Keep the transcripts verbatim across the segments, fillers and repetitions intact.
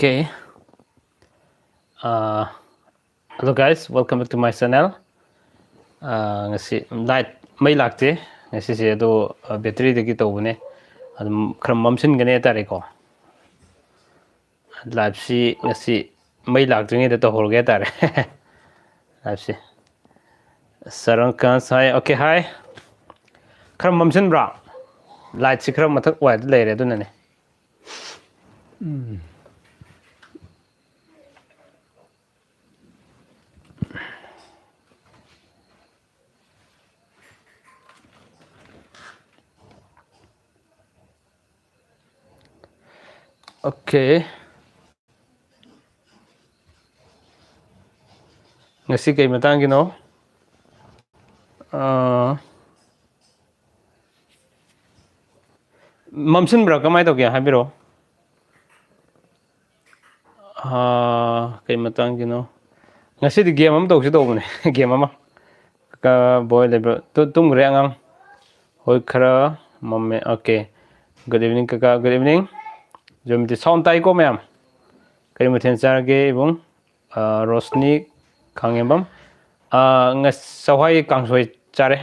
Okay. Uh, hello guys, welcome back to my channel. Uh, ꯉꯁꯤ light ꯃꯩ ꯂꯥꯛꯇꯦ ꯉꯁꯤꯁꯦ, ꯑꯗꯣ ꯕꯦꯇ꯭ꯔꯤꯗꯒꯤ ꯇꯧꯕꯅꯦ꯫ ꯑꯗꯨꯝ ꯈꯔ ꯃꯝꯁꯤꯟꯒꯅꯤ ꯍꯥꯏꯇꯥꯔꯦꯀꯣ꯫ ꯂꯥꯏꯞꯁꯤ ꯉꯁꯤ ꯃꯩ ꯂꯥꯛꯇ꯭ꯔꯤꯉꯩꯗ ꯇꯧꯍꯧꯔꯒꯦ ꯍꯥꯏꯇꯥꯔꯦ꯫ ꯂꯥꯏꯞꯁꯤ ꯁꯔꯪꯀꯥꯟ ꯁꯥꯏ꯫ Okay, hi. ꯈꯔ ꯃꯝꯁꯤꯟꯕ꯭ꯔꯥ? ꯂꯥꯏꯠꯁꯤ ꯈꯔ ꯃꯊꯛ ꯋꯥꯏꯗ ꯂꯩꯔꯦ, ꯑꯗꯨꯅꯅꯦ꯫ ꯎꯝ꯫ Okay. ꯉꯁꯤ ꯀꯩ ꯃꯇꯥꯡꯒꯤꯅꯣ? ꯑꯥ, ꯃꯝꯁꯤꯟꯕ꯭ꯔꯥ? ꯀꯃꯥꯏꯅ ꯇꯧꯒꯦ ꯍꯥꯏꯕꯤꯔꯛꯑꯣ꯫ ꯑꯥ, ꯀꯩ ꯃꯇꯥꯡꯒꯤꯅꯣ? ꯉꯁꯤꯗꯤ ꯒꯦꯝ ꯑꯃ ꯇꯧꯁꯤ ꯇꯧꯕꯅꯦ꯫ ꯒꯦꯝ ꯑꯃ꯫ ꯀ-, ꯕꯣꯏ ꯂꯩꯕ꯭ꯔꯥ? ꯇꯨ-, ꯇꯨꯝꯈ꯭ꯔꯦ ꯑꯉꯥꯡ꯫ ꯍꯣꯏ, ꯈꯔ ꯃꯝꯃꯦ꯫ Okay. Good evening, ꯀꯀꯥ꯫ Good evening. ꯖꯣꯃꯤꯇꯤ ꯁꯥꯎꯟ ꯇꯥꯏꯀꯣ ꯃꯌꯥꯝ? ꯀꯔꯤ ꯃꯊꯦꯜ ꯆꯥꯔꯒꯦ ꯏꯕꯨꯡ? ꯑꯥ, ꯔꯣꯁꯅꯤ ꯈꯥꯉꯦꯝꯕꯝ꯫ ꯑꯥ, ꯉꯁ-, ꯆꯋꯥꯏ ꯀꯥꯡꯁꯣꯏ ꯆꯥꯔꯦ꯫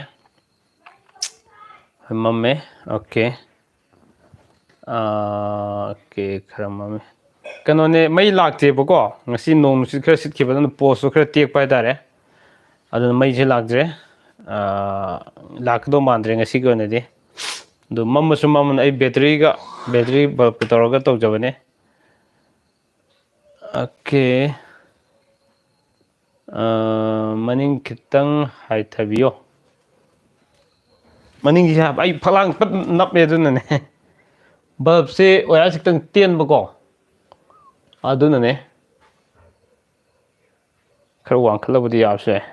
ꯃꯝꯃꯦ꯫ Okay. ꯑꯥ, okay, ꯈꯔ ꯃꯝꯃꯦ꯫ ꯀꯩꯅꯣꯅꯦ, ꯃꯩ ꯂꯥꯛꯇꯦꯕꯀꯣ꯫ ꯉꯁꯤ ꯅꯣꯡ ꯅꯨꯡꯁꯤꯠ ꯈꯔ ꯁꯤꯠꯈꯤꯕ, ꯑꯗꯨꯅ ꯄꯣꯁꯇꯣ ꯈꯔ ꯇꯦꯛꯄ ꯍꯥꯏꯇꯥꯔꯦ꯫ ꯑꯗꯨꯅ ꯃꯩꯁꯦ ꯂꯥꯛꯇ꯭ꯔꯦ꯫ ꯑꯥ, ꯂꯥꯛꯀꯗꯧ ꯃꯥꯟꯗ꯭ꯔꯦ ꯉꯁꯤꯒꯤ ꯑꯣꯏꯅꯗꯤ꯫ ꯑꯗꯨ ꯃꯝꯃꯁꯨ ꯃꯝꯃꯅ ꯑꯩ ꯕꯦꯇ꯭ꯔꯤꯒ, ꯕꯦꯇ꯭ꯔꯤ ꯕꯜꯕꯀ ꯇꯧꯔꯒ ꯇꯧꯖꯕꯅꯦ꯫ Okay. ꯑꯥ, ꯃꯅꯤꯡ ꯈꯤꯇꯪ ꯍꯥꯏꯊꯕꯤꯌꯣ꯫ ꯃꯅꯤꯡꯁꯤ ꯍꯥꯏꯕ, ꯑꯩ ꯐꯛꯂꯥꯡ ꯄꯠ ꯅꯞꯄꯦ ꯑꯗꯨꯅꯅꯦ꯫ ꯕꯜꯕꯁꯦ ꯋꯥꯌꯔꯁꯦ ꯈꯤꯇꯪ ꯇꯦꯟꯕꯀꯣ, ꯑꯗꯨꯅꯅꯦ꯫ ꯈꯔ ꯋꯥꯡꯈꯠꯂꯕꯨꯗꯤ ꯌꯥꯕꯁꯨ ꯌꯥꯏ꯫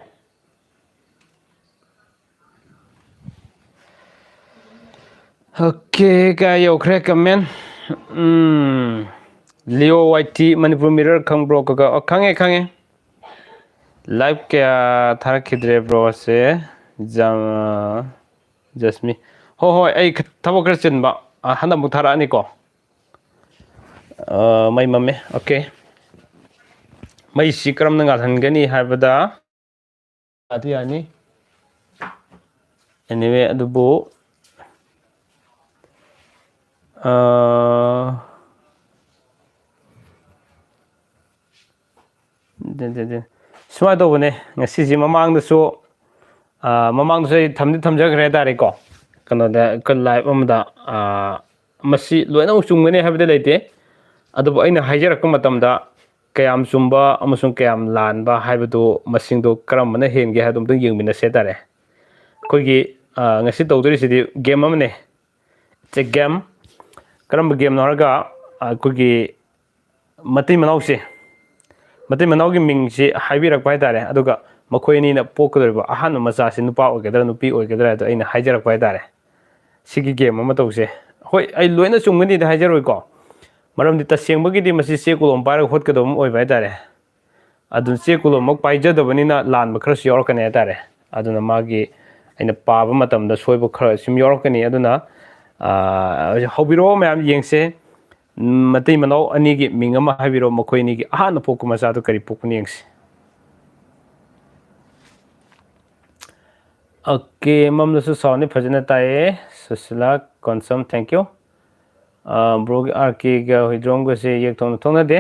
Okay, ꯀꯌꯥ ꯌꯧꯈ꯭ꯔꯦ comment? ꯎꯝ, Leo Y T, Manipur Mirror ꯈꯪꯕ꯭ꯔꯣ ꯀꯀꯥ? ꯑꯣ, ꯈꯪꯉꯦ, ꯈꯪꯉꯦ꯫ Live ꯀꯌꯥ ꯊꯥꯔꯛꯈꯤꯗ꯭ꯔꯦ ꯕ꯭ꯔꯣꯁꯦ? ꯖ-, ꯖꯁꯃꯤ꯫ ꯍꯣꯏ, ꯍꯣꯏ, ꯑꯩ ꯈ-, ꯊꯕꯛ ꯈꯔ ꯆꯤꯟꯕ꯫ ꯑ, ꯍꯟꯗꯛ ꯑꯃꯨꯛ ꯊꯥꯔꯛꯑꯅꯤꯀꯣ꯫ ꯑ, ꯃꯩ ꯃꯝꯃꯦ꯫ ꯑꯣꯀꯦ꯫ ꯃꯩꯁꯤ ꯀꯔꯝꯅ ꯉꯥꯜꯍꯟꯒꯅꯤ ꯍꯥꯏꯕꯗ, ꯑꯗꯨ ꯌꯥꯅꯤ꯫ Anyway, ꯑꯗꯨꯕꯨ, ꯑ, ꯗꯦ, ꯗꯦ, ꯗꯦ꯫ ꯁꯨꯃꯥꯏꯅ ꯇꯧꯕꯅꯦ, ꯉꯁꯤꯁꯤ ꯃꯃꯥꯡꯗꯁꯨ, ꯑ, ꯃꯃꯥꯡꯗꯁꯨ ꯑꯩ ꯊꯝꯗꯤ ꯊꯝꯖꯈ꯭ꯔꯦ ꯍꯥꯏ ꯇꯥꯔꯦꯀꯣ, ꯀꯩꯅꯣꯗ, ꯑꯩꯈꯣꯏ live ꯑꯃꯗ꯫ ꯑ, ꯃꯁꯤ ꯂꯣꯏꯅꯃꯛ ꯆꯨꯝꯒꯅꯤ ꯍꯥꯏꯕꯗꯤ ꯂꯩꯇꯦ, ꯑꯗꯨꯕꯨ ꯑꯩꯅ ꯍꯥꯏꯖꯔꯛꯄ ꯃꯇꯝꯗ ꯀꯌꯥꯝ ꯆꯨꯝꯕ ꯑꯃꯁꯨꯡ ꯀꯌꯥꯝ ꯂꯥꯟꯕ ꯍꯥꯏꯕꯗꯨ, ꯃꯁꯤꯡꯗꯣ ꯀꯔꯝꯕꯅ ꯍꯦꯟꯒꯦ ꯍꯥꯏꯕꯗꯨ ꯑꯃꯨꯛꯇꯪ ꯌꯦꯡꯃꯤꯟꯅꯁꯦ ꯍꯥꯏ ꯇꯥꯔꯦ꯫ ꯑꯩꯈꯣꯏꯒꯤ, ꯑ, ꯉꯁꯤ ꯇꯧꯗꯣꯔꯤꯁꯤꯗꯤ game ꯑꯃꯅꯦ꯫ It's a game꯫ ꯀꯔꯝꯕ gameꯅꯣ ꯍꯥꯏꯔꯒ, ꯑꯩꯈꯣꯏꯒꯤ ꯃꯇꯩ ꯃꯅꯥꯎꯁꯦ, ꯃꯇꯩ ꯃꯅꯥꯎꯒꯤ ꯃꯤꯡꯁꯤ ꯍꯥꯏꯕꯤꯔꯛꯄ ꯍꯥꯏ ꯇꯥꯔꯦ, ꯑꯗꯨꯒ ꯃꯈꯣꯏ ꯑꯅꯤꯅ ꯄꯣꯛꯀꯗꯧꯔꯤꯕ ꯑꯍꯥꯟꯕ ꯃꯆꯥꯁꯤ ꯅꯨꯄꯥ ꯑꯣꯏꯒꯗ꯭ꯔꯥ ꯅꯨꯄꯤ ꯑꯣꯏꯒꯗ꯭ꯔꯥ ꯍꯥꯏꯗꯣ ꯑꯩꯅ ꯍꯥꯏꯖꯔꯛꯄ ꯍꯥꯏ ꯇꯥꯔꯦ꯫ ꯁꯤꯒꯤ game ꯑꯃ ꯇꯧꯁꯦ꯫ ꯍꯣꯏ, ꯑꯩ ꯂꯣꯏꯅ ꯆꯨꯝꯒꯅꯤꯗꯤ ꯍꯥꯏꯖꯔꯣꯏꯀꯣ, ꯃꯔꯝꯗꯤ ꯇꯁꯦꯡꯕꯒꯤꯗꯤ ꯃꯁꯤ ꯆꯦ ꯀꯣꯂꯣꯝ ꯄꯥꯏꯔꯒ ꯍꯣꯠꯀꯗꯕ ꯑꯃ ꯑꯣꯏꯕ ꯍꯥꯏ ꯇꯥꯔꯦ꯫ ꯑꯗꯨꯅ ꯆꯦ ꯀꯣꯂꯣꯝꯃꯛ ꯄꯥꯏꯖꯗꯕꯅꯤꯅ ꯂꯥꯟꯕ ꯈꯔꯁꯨ ꯌꯥꯎꯔꯛꯀꯅꯤ ꯍꯥꯏ ꯇꯥꯔꯦ꯫ ꯑꯗꯨꯅ ꯃꯥꯒꯤ, ꯑꯩꯅ ꯄꯥꯕ ꯃꯇꯝꯗ ꯁꯣꯏꯕ ꯈꯔ ꯁꯨꯝ ꯌꯥꯎꯔꯛꯀꯅꯤ꯫ ꯑꯗꯨꯅ, ꯑ, ꯍꯧꯕꯤꯔꯛꯑꯣ ꯃꯌꯥꯝ, ꯌꯦꯡꯁꯦ꯫ ꯎꯝ, ꯃꯇꯩ ꯃꯅꯥꯎ ꯑꯅꯤꯒꯤ ꯃꯤꯡ ꯑꯃ ꯍꯥꯏꯕꯤꯔꯛꯑꯣ, ꯃꯈꯣꯏ ꯑꯅꯤꯒꯤ ꯑꯍꯥꯟꯕ ꯄꯣꯛꯄ ꯃꯆꯥꯗꯨ ꯀꯔꯤ ꯄꯣꯛꯄꯅꯣ ꯌꯦꯡꯁꯤ꯫ ꯑꯣꯀꯦ, ꯃꯝꯗꯁꯨ soundꯗꯤ ꯐꯖꯅ ꯇꯥꯏꯌꯦ꯫ Sushila Konsam, thank you꯫ ꯑ, broꯒꯤ, RKꯒ ꯍꯨꯏꯗ꯭ꯔꯣꯝꯒꯁꯦ ꯌꯦꯛ ꯊꯣꯛꯅ ꯊꯣꯛꯅꯗꯦ꯫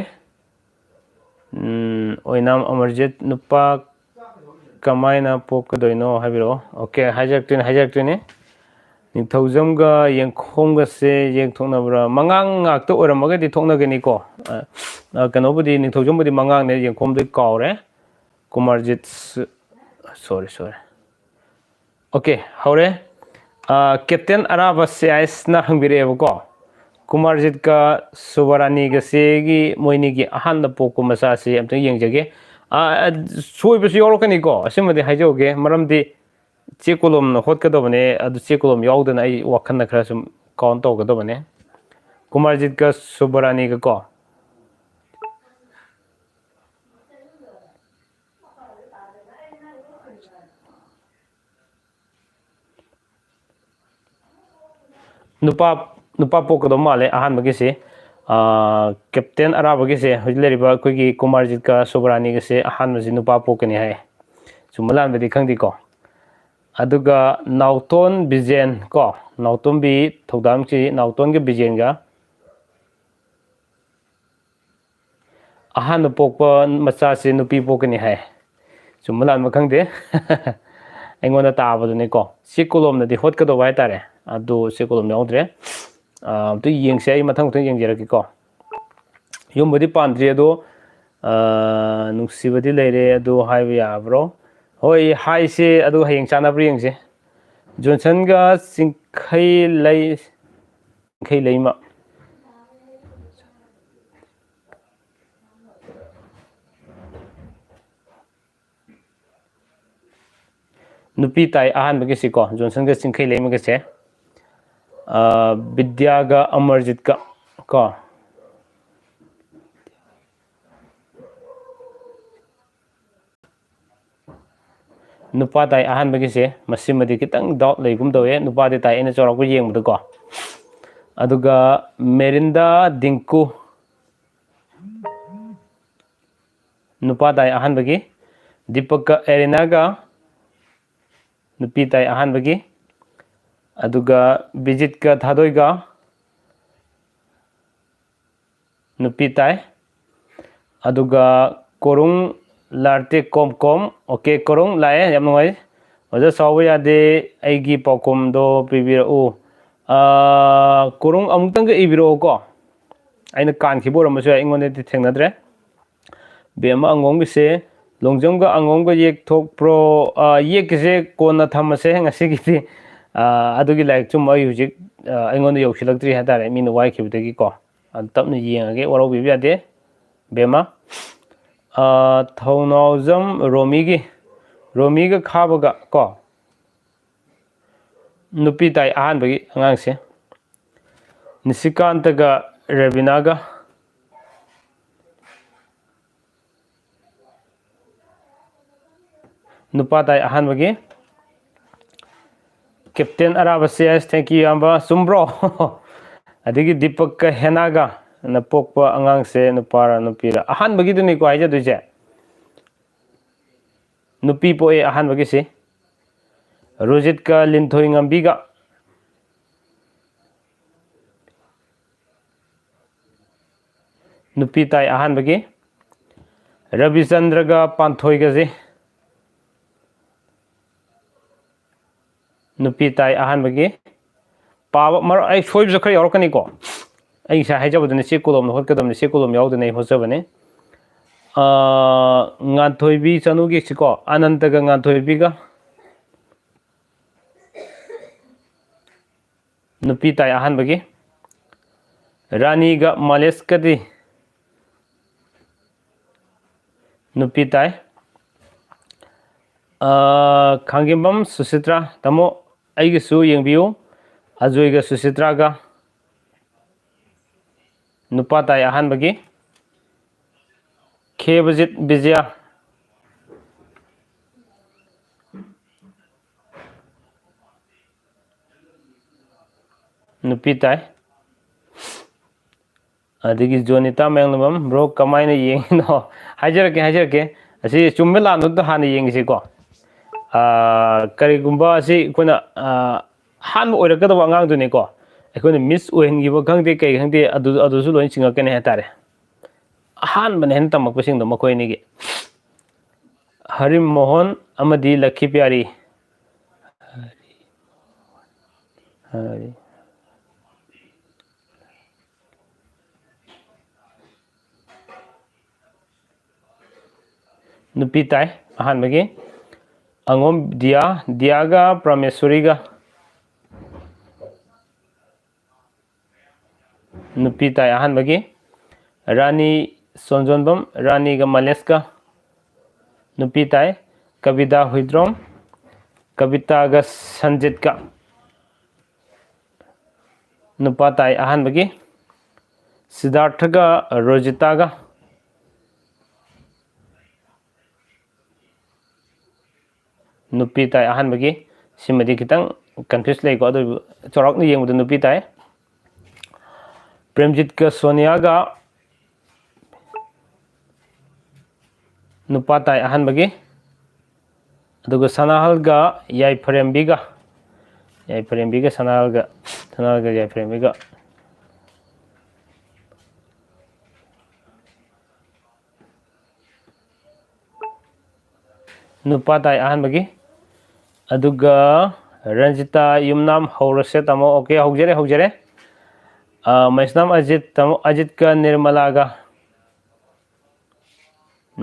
ꯎꯝ, ꯑꯣꯏꯅꯥꯝ ꯑꯃꯔꯖꯤꯠ, ꯅꯨꯄꯥ ꯀꯃꯥꯏꯅ ꯄꯣꯛꯀꯗꯣꯏꯅꯣ ꯍꯥꯏꯕꯤꯔꯛꯑꯣ꯫ ꯑꯣꯀꯦ, ꯍꯥꯏꯖꯔꯛꯇꯣꯏꯅꯤ, ꯍꯥꯏꯖꯔꯛꯇꯣꯏꯅꯤ꯫ ꯅꯤꯡꯊꯧꯖꯝꯒ ꯌꯦꯡꯈꯣꯝꯒꯁꯦ ꯌꯦꯛ ꯊꯣꯛꯅꯕ꯭ꯔꯥ? ꯃꯉꯥꯡ ꯉꯥꯛꯇ ꯑꯣꯏꯔꯝꯃꯒꯗꯤ ꯊꯣꯛꯅꯒꯅꯤꯀꯣ꯫ ꯑ, ꯑ, ꯀꯩꯅꯣꯕꯨꯗꯤ, ꯅꯤꯡꯊꯧꯖꯝꯕꯨꯗꯤ ꯃꯉꯥꯡꯅꯦ, ꯌꯦꯡꯈꯣꯝꯗꯤ ꯀꯥꯎꯔꯦ꯫ Kumarjit, sorry, sorry꯫ ꯑꯣꯀꯦ, ꯍꯧꯔꯦ꯫ ꯑ, Captain ꯑꯔꯥꯕ ꯁꯤ ꯑꯥꯏꯁꯅ ꯍꯪꯕꯤꯔꯛꯑꯦꯕꯀꯣ, ꯀꯨꯃꯥꯔꯖꯤꯠꯀ ꯁꯨꯕꯔꯥꯅꯤꯒꯁꯤꯒꯤ ꯃꯣꯏꯅꯤꯒꯤ ꯑꯍꯥꯟꯕ ꯄꯣꯛꯄ ꯃꯆꯥꯁꯤ ꯑꯝꯇꯪ ꯌꯦꯡꯖꯒꯦ꯫ ꯑ, ꯑ, ꯁꯣꯏꯕꯁꯨ ꯌꯥꯎꯔꯛꯀꯅꯤꯀꯣ, ꯑꯁꯤꯃꯗꯤ ꯍꯥꯏꯖꯍꯧꯒꯦ, ꯃꯔꯝꯗꯤ ꯆꯦ ꯀꯣꯂꯣꯝꯅ ꯍꯣꯠꯀꯗꯕꯅꯦ, ꯑꯗꯨ ꯆꯦ ꯀꯣꯂꯣꯝ ꯌꯥꯎꯗꯅ ꯑꯩ ꯋꯥꯈꯜꯅ ꯈꯔ ꯁꯨꯝ count ꯇꯧꯒꯗꯕꯅꯦ꯫ ꯀꯨꯃꯥꯔꯖꯤꯠꯀ ꯁꯨꯕꯔꯥꯅꯤꯒ ꯀꯣ꯫ ꯅꯨꯄꯥ, ꯅꯨꯄꯥ ꯄꯣꯛꯀꯗꯧ ꯃꯥꯜꯂꯦ ꯑꯍꯥꯟꯕꯒꯤꯁꯤ꯫ ꯀꯦꯞꯇꯦꯟ ꯑꯔꯥꯕꯒꯤꯁꯦ ꯍꯧꯖꯤꯛ ꯂꯩꯔꯤꯕ ꯑꯩꯈꯣꯏꯒꯤ ꯀꯨꯃꯥꯔꯖꯤꯠꯀ ꯁꯣꯕꯔꯥꯅꯤꯒꯁꯦ ꯑꯍꯥꯟꯕꯁꯤ ꯅꯨꯄꯥ ꯄꯣꯛꯀꯅꯤ ꯍꯥꯏ꯫ ꯆꯨꯝꯕ ꯂꯥꯟꯕꯗꯤ ꯈꯪꯗꯦꯀꯣ꯫ ꯑꯗꯨꯒ ꯅꯥꯎꯇꯣꯟ ꯕꯤꯖꯦꯟ ꯀꯣ, ꯅꯥꯎꯇꯣꯟꯕꯤ ꯊꯧꯗꯥꯝꯁꯤ ꯅꯥꯎꯇꯣꯟꯒ ꯕꯤꯖꯦꯟꯒ ꯑꯍꯥꯟꯕ ꯄꯣꯛꯄ ꯃꯆꯥꯁꯤ ꯅꯨꯄꯤ ꯄꯣꯛꯀꯅꯤ ꯍꯥꯏ꯫ ꯆꯨꯝꯕ ꯂꯥꯟꯕ ꯈꯪꯗꯦ꯫ ꯑꯩꯉꯣꯟꯗ ꯇꯥꯕꯗꯨꯅꯤꯀꯣ꯫ ꯁꯤ ꯀꯣꯂꯣꯝꯅꯗꯤ ꯍꯣꯠꯀꯗꯧꯕ ꯍꯥꯏꯇꯥꯔꯦ꯫ ꯑꯗꯨ ꯁꯤ ꯀꯣꯂꯣꯝ ꯌꯥꯎꯗ꯭ꯔꯦ꯫ ꯑꯝꯇ ꯌꯦꯡꯁꯦ, ꯑꯩ ꯃꯊꯪ ꯃꯊꯪ ꯌꯦꯡꯖꯔꯛꯀꯦꯀꯣ꯫ ꯌꯨꯝꯕꯨꯗꯤ ꯄꯥꯟꯗ꯭ꯔꯤ ꯑꯗꯣ, ꯅꯨꯡꯁꯤꯕꯗꯤ ꯂꯩꯔꯦ ꯑꯗꯨ ꯍꯥꯏꯕ ꯌꯥꯕ꯭ꯔꯣ? ꯍꯣꯏ, ꯍꯥꯏꯁꯦ ꯑꯗꯨ ꯍꯌꯦꯡ ꯆꯥꯟꯅꯕ꯭ꯔꯥ ꯌꯦꯡꯁꯦ꯫ ꯖꯣꯟꯁꯟꯒ ꯆꯤꯡꯈꯩ ꯂꯩ-, ꯆꯤꯡꯈꯩ ꯂꯩꯃ꯫ ꯅꯨꯄꯤ ꯇꯥꯏ ꯑꯍꯥꯟꯕꯒꯤꯁꯤꯀꯣ, ꯖꯣꯟꯁꯟꯒ ꯆꯤꯡꯈꯩ ꯂꯩꯃꯒꯁꯦ꯫ ꯕꯤꯗ꯭ꯌꯥꯒ ꯑꯃꯔꯖꯤꯠꯀ ꯀꯣ꯫ ꯅꯨꯄꯥ ꯇꯥꯏ ꯑꯍꯥꯟꯕꯒꯤꯁꯦ, ꯃꯁꯤꯃꯗꯤ ꯈꯤꯇꯪ ꯗꯥꯎꯠ ꯂꯩꯒꯨꯝ ꯇꯧꯋꯦ꯫ ꯅꯨꯄꯥꯗꯤ ꯇꯥꯏ, ꯑꯩꯅ ꯆꯥꯎꯔꯥꯛꯄ ꯌꯦꯡꯕꯗꯀꯣ꯫ ꯑꯗꯨꯒ ꯃꯦꯔꯤꯟꯗꯥ ꯗꯤꯡꯀꯨ, ꯅꯨꯄꯥ ꯇꯥꯏ ꯑꯍꯥꯟꯕꯒꯤ꯫ ꯗꯤꯄꯛꯀ ꯑꯦꯔꯤꯅꯥꯒ, ꯅꯨꯄꯤ ꯇꯥꯏ ꯑꯍꯥꯟꯕꯒꯤ꯫ ꯑꯗꯨꯒ ꯕꯤꯖꯤꯠꯀ ꯊꯥꯗꯣꯏꯒ, ꯅꯨꯄꯤ ꯇꯥꯏ꯫ ꯑꯗꯨꯒ ꯀꯣꯔꯨꯡ ꯂꯥꯔꯇꯦꯛ ꯀꯣꯝ ꯀꯣꯝ꯫ ꯑꯣꯀꯦ, ꯀꯣꯔꯨꯡ ꯂꯥꯛꯑꯦ, ꯌꯥꯝ ꯅꯨꯡꯉꯥꯏ꯫ ꯑꯣꯖꯥ ꯁꯥꯎꯕ ꯌꯥꯗꯦ, ꯑꯩꯒꯤ ꯄꯥꯎꯈꯨꯝꯗꯣ ꯄꯤꯕꯤꯔꯛꯎ꯫ ꯀꯣꯔꯨꯡ ꯑꯃꯨꯛꯇꯪꯒ ꯏꯕꯤꯔꯛꯑꯣꯀꯣ꯫ ꯑꯩꯅ ꯀꯥꯟꯈꯤꯕ ꯑꯣꯏꯔꯝꯕꯁꯨ ꯌꯥꯏ, ꯑꯩꯉꯣꯟꯗꯗꯤ ꯊꯦꯡꯅꯗ꯭ꯔꯦ꯫ ꯕꯦꯝꯃ ꯑꯉꯣꯝꯒꯤꯁꯦ, ꯂꯣꯡꯖꯝꯒ ꯑꯉꯣꯝꯒ ꯌꯦꯛ ꯊꯣꯛꯄ꯭ꯔꯣ? ꯌꯦꯛꯀꯤꯁꯦ ꯀꯣꯟꯅ ꯊꯝꯃꯁꯦ ꯉꯁꯤꯒꯤꯗꯤ꯫ ꯑꯗꯨꯒꯤ ꯂꯥꯏꯔꯤꯛꯁꯨ ꯑꯩ ꯍꯧꯖꯤꯛ ꯑꯩꯉꯣꯟꯗ ꯌꯧꯁꯤꯜꯂꯛꯇ꯭ꯔꯤ ꯍꯥꯏꯇꯥꯔꯦ, ꯃꯤꯅ ꯋꯥꯏꯈꯤꯕꯗꯒꯤꯀꯣ꯫ ꯑꯗꯨ ꯇꯞꯅ ꯌꯦꯡꯉꯒꯦ, ꯋꯥꯔꯧꯕꯤꯕ ꯌꯥꯗꯦ ꯕꯦꯝꯃ꯫ ꯊꯧꯅꯥꯎꯖꯝ ꯔꯣꯃꯤꯒꯤ, ꯔꯣꯃꯤꯒ ꯈꯥꯕꯒ ꯀꯣ, ꯅꯨꯄꯤ ꯇꯥꯏ ꯑꯍꯥꯟꯕꯒꯤ ꯑꯉꯥꯡꯁꯦ꯫ ꯅꯤꯁꯤꯀꯥꯟꯇꯒ ꯔꯦꯕꯤꯅꯥꯒ꯫ ꯅꯨꯄꯥ ꯇꯥꯏ ꯑꯍꯥꯟꯕꯒꯤ꯫ Captain Arab C S, thank you ꯏꯌꯥꯝꯕ꯫ ꯆꯨꯝꯕ꯭ꯔꯣ? ꯑꯗꯒꯤ ꯗꯤꯄꯛꯀ ꯍꯦꯅꯥꯒ, ꯅꯄꯣꯛꯄ ꯑꯉꯥꯡꯁꯦ ꯅꯨꯄꯥꯔ ꯅꯨꯄꯤꯔ? ꯑꯍꯥꯟꯕꯒꯤꯗꯨꯅꯤꯀꯣ ꯍꯥꯏꯖꯗꯣꯏꯁꯦ꯫ ꯅꯨꯄꯤ ꯄꯣꯛꯑꯦ ꯑꯍꯥꯟꯕꯒꯤꯁꯤ꯫ ꯔꯣꯖꯤꯠꯀ ꯂꯤꯟꯊꯣꯏ ꯉꯝꯕꯤꯒ꯫ ꯅꯨꯄꯤ ꯇꯥꯏ ꯑꯍꯥꯟꯕꯒꯤ꯫ ꯔꯕꯤꯆꯟꯗ꯭ꯔꯒ ꯄꯥꯟꯊꯣꯏꯒꯁꯦ꯫ ꯅꯨꯄꯤ ꯇꯥꯏ ꯑꯍꯥꯟꯕꯒꯤ꯫ ꯄꯥꯕ ꯃꯔꯛ ꯑꯩ ꯁꯣꯏꯕꯁꯨ ꯈꯔ ꯌꯥꯎꯔꯛꯀꯅꯤꯀꯣ꯫ ꯑꯩ ꯉꯁꯥꯏ ꯍꯥꯏꯖꯕꯗꯨꯅꯤ, ꯆꯦ ꯀꯣꯂꯣꯝꯗ ꯍꯣꯠꯀꯗꯕꯅꯤ, ꯆꯦ ꯀꯣꯂꯣꯝ ꯌꯥꯎꯗꯅ ꯑꯩ ꯍꯣꯠꯆꯕꯅꯤ꯫ ꯑꯥ, ꯉꯥꯟꯊꯣꯏꯕꯤ ꯆꯅꯨꯒꯤ ꯁꯤꯀꯣ, ꯑꯅꯟꯇꯒ ꯉꯥꯟꯊꯣꯏꯕꯤꯒ꯫ ꯅꯨꯄꯤ ꯇꯥꯏ ꯑꯍꯥꯟꯕꯒꯤ꯫ ꯔꯥꯅꯤꯒ ꯃꯥꯂꯦꯁꯀꯗꯤ꯫ ꯅꯨꯄꯤ ꯇꯥꯏ꯫ ꯑꯥ, ꯈꯥꯡꯖꯦꯝꯕꯝ ꯁꯨꯁꯤꯇ꯭ꯔꯥ, ꯇꯥꯃꯣ, ꯑꯩꯒꯤꯁꯨ ꯌꯦꯡꯕꯤꯌꯨ꯫ ꯑꯖꯣꯏꯒ ꯁꯨꯁꯤꯇ꯭ꯔꯥꯒ꯫ ꯅꯨꯄꯥ ꯇꯥꯏ ꯑꯍꯥꯟꯕꯒꯤ꯫ ꯈꯦꯕꯖꯤꯠ ꯕꯤꯖꯌ꯫ ꯅꯨꯄꯤ ꯇꯥꯏ꯫ ꯑꯗꯒꯤ ꯖꯣꯅꯤꯇꯥ ꯃꯌꯥꯡꯂꯝꯕꯝ, bro, ꯀꯃꯥꯏꯅ ꯌꯦꯡꯉꯤꯅꯣ? ꯍꯥꯏꯖꯔꯛꯀꯦ, ꯍꯥꯏꯖꯔꯛꯀꯦ꯫ ꯑꯁꯤ ꯆꯨꯝꯕ ꯂꯥꯟꯕꯗꯨ ꯍꯥꯟꯅ ꯌꯦꯡꯉꯤꯁꯤꯀꯣ꯫ ꯑꯥ, ꯀꯔꯤꯒꯨꯝꯕ ꯑꯁꯤ ꯑꯩꯈꯣꯏꯅ, ꯑꯥ, ꯑꯍꯥꯟꯕ ꯑꯣꯏꯔꯛꯀꯗꯕ ꯑꯉꯥꯡꯗꯨꯅꯤꯀꯣ꯫ ꯑꯩꯈꯣꯏꯅ miss ꯑꯣꯏꯍꯟꯈꯤꯕ ꯈꯪꯗꯦ, ꯀꯩ ꯈꯪꯗꯦ, ꯑꯗꯨ, ꯑꯗꯨꯁꯨ ꯂꯣꯏ ꯆꯤꯡꯉꯛꯀꯅꯤ ꯍꯥꯏꯇꯥꯔꯦ꯫ ꯑꯍꯥꯟꯕꯅ ꯍꯦꯟꯅ ꯇꯝꯃꯛꯄꯁꯤꯡꯗꯣ ꯃꯈꯣꯏ ꯑꯅꯤꯒꯤ꯫ ꯍꯔꯤꯝ ꯃꯣꯍꯟ ꯑꯃꯗꯤ ꯂꯛꯈꯤ ꯄ꯭ꯌꯥꯔꯤ꯫ ꯍꯔꯤ꯫ ꯅꯨꯄꯤ ꯇꯥꯏ ꯑꯍꯥꯟꯕꯒꯤ꯫ ꯑꯉꯣꯝ ꯗꯤꯌꯥ, ꯗꯤꯌꯥꯒ ꯄ꯭ꯔꯃꯦꯁꯣꯔꯤꯒ꯫ ꯅꯨꯄꯤ ꯇꯥꯏ ꯑꯍꯥꯟꯕꯒꯤ꯫ ꯔꯥꯅꯤ ꯆꯣꯟꯖꯣꯟꯕꯝ, ꯔꯥꯅꯤꯒ ꯃꯂꯦꯁꯀ꯫ ꯅꯨꯄꯤ ꯇꯥꯏ꯫ ꯀꯕꯤꯇꯥ ꯍꯨꯏꯗ꯭ꯔꯣꯝ, ꯀꯕꯤꯇꯥꯒ ꯁꯟꯖꯤꯠꯀ꯫ ꯅꯨꯄꯥ ꯇꯥꯏ ꯑꯍꯥꯟꯕꯒꯤ꯫ ꯁꯤꯗꯥꯔꯊꯒ ꯔꯣꯖꯤꯇꯥꯒ꯫ ꯅꯨꯄꯤ ꯇꯥꯏ ꯑꯍꯥꯟꯕꯒꯤ꯫ ꯁꯤꯃꯗꯤ ꯈꯤꯇꯪ confuse ꯂꯩꯀꯣ, ꯑꯗꯨꯕꯨ ꯆꯥꯎꯔꯥꯛꯅ ꯌꯦꯡꯕꯗ ꯅꯨꯄꯤ ꯇꯥꯏ꯫ ꯄ꯭ꯔꯦꯝꯖꯤꯠꯀ ꯁꯣꯅꯤꯌꯥꯒ ꯅꯨꯄꯥ ꯇꯥꯏ ꯑꯍꯥꯟꯕꯒꯤ꯫ ꯑꯗꯨꯒ ꯁꯅꯥꯍꯜꯒ ꯌꯥꯏꯐꯔꯦꯝꯕꯤꯒ, ꯌꯥꯏꯐꯔꯦꯝꯕꯤꯒ ꯁꯅꯥꯍꯜꯒ, ꯁꯅꯥꯍꯜꯒ ꯌꯥꯏꯐꯔꯦꯝꯕꯤꯒ꯫ ꯅꯨꯄꯥ ꯇꯥꯏ ꯑꯍꯥꯟꯕꯒꯤ꯫ ꯑꯗꯨꯒ ꯔꯟꯖꯤꯇꯥ ꯌꯨꯝꯅꯥꯝ ꯍꯧꯔꯁꯦ ꯇꯥꯃꯣ꯫ ꯑꯣꯀꯦ, ꯍꯧꯖꯔꯦ, ꯍꯧꯖꯔꯦ꯫ ꯑ, ꯃꯩꯁꯅꯥꯝ ꯑꯖꯤꯠ, ꯇꯥꯃꯣ, ꯑꯖꯤꯠꯀ ꯅꯤꯔꯃꯂꯥꯒ꯫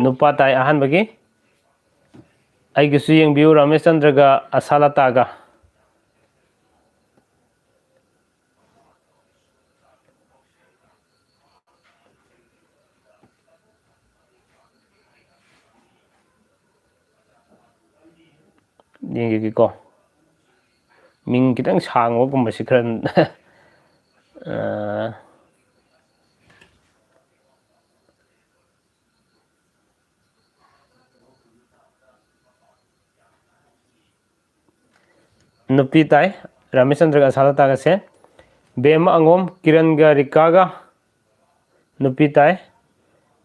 ꯅꯨꯄꯥ ꯇꯥꯏ ꯑꯍꯥꯟꯕꯒꯤ꯫ ꯑꯩꯒꯤꯁꯨ ꯌꯦꯡꯕꯤꯌꯨ, ꯔꯥꯃꯦꯁꯆꯟꯗ꯭ꯔꯒ ꯑꯁꯥꯂꯇꯥꯒ꯫ ꯌꯦꯡꯖꯒꯦꯀꯣ꯫ ꯃꯤꯡ ꯈꯤꯇꯪ ꯁꯥꯡꯕꯒꯨꯝꯕꯁꯤ ꯈꯔ, ꯑ, ꯅꯨꯄꯤ ꯇꯥꯏ, ꯔꯥꯃꯦꯁꯆꯟꯗ꯭ꯔꯒ ꯑꯁꯥꯂꯇꯥꯒꯁꯦ꯫ ꯕꯦꯝꯃ ꯑꯉꯣꯝ, ꯀꯤꯔꯟꯒ ꯔꯤꯀꯥꯒ꯫ ꯅꯨꯄꯤ ꯇꯥꯏ꯫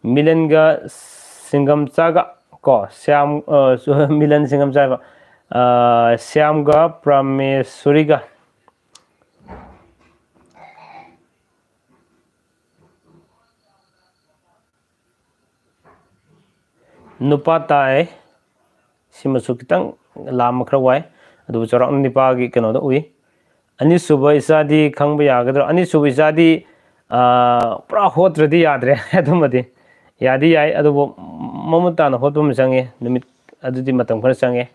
ꯃꯤꯂꯟꯒ ꯁꯤꯡꯒꯝꯆꯥꯒ ꯀꯣ, ꯁ꯭ꯌꯥꯝ, ꯑ, ꯁꯨ-, ꯃꯤꯂꯟ ꯁꯤꯡꯒꯝꯆꯥ ꯍꯥꯏꯕ, ꯑ, ꯁ꯭ꯌꯥꯝꯒ ꯄ꯭ꯔꯃꯦꯁꯣꯔꯤꯒ꯫ ꯅꯨꯄꯥ ꯇꯥꯏ꯫ ꯁꯤꯃꯁꯨ ꯈꯤꯇꯪ ꯂꯥꯝꯕ ꯈꯔ ꯋꯥꯏ, ꯑꯗꯨꯕꯨ ꯆꯥꯎꯔꯥꯛꯅ ꯅꯤꯄꯥꯒꯤ ꯀꯩꯅꯣꯗ ꯎꯏ꯫ ꯑꯅꯤꯁꯨꯕ ꯏꯆꯥꯗꯤ ꯈꯪꯕ ꯌꯥꯒꯗ꯭ꯔꯣ? ꯑꯅꯤꯁꯨꯕ ꯏꯆꯥꯗꯤ, ꯑꯥ, ꯄꯨꯔꯥ ꯍꯣꯠꯇ꯭ꯔꯗꯤ ꯌꯥꯗ꯭ꯔꯦ꯫ ꯑꯗꯨꯃꯗꯤ ꯌꯥꯗꯤ ꯌꯥꯏ, ꯑꯗꯨꯕꯨ ꯃꯃꯨꯠ ꯇꯥꯅ ꯍꯣꯠꯄ ꯑꯃ ꯆꯪꯉꯦ꯫ ꯅꯨꯃꯤꯠ ꯑꯗꯨꯗꯤ ꯃꯇꯝ ꯈꯔ ꯆꯪꯉꯦ꯫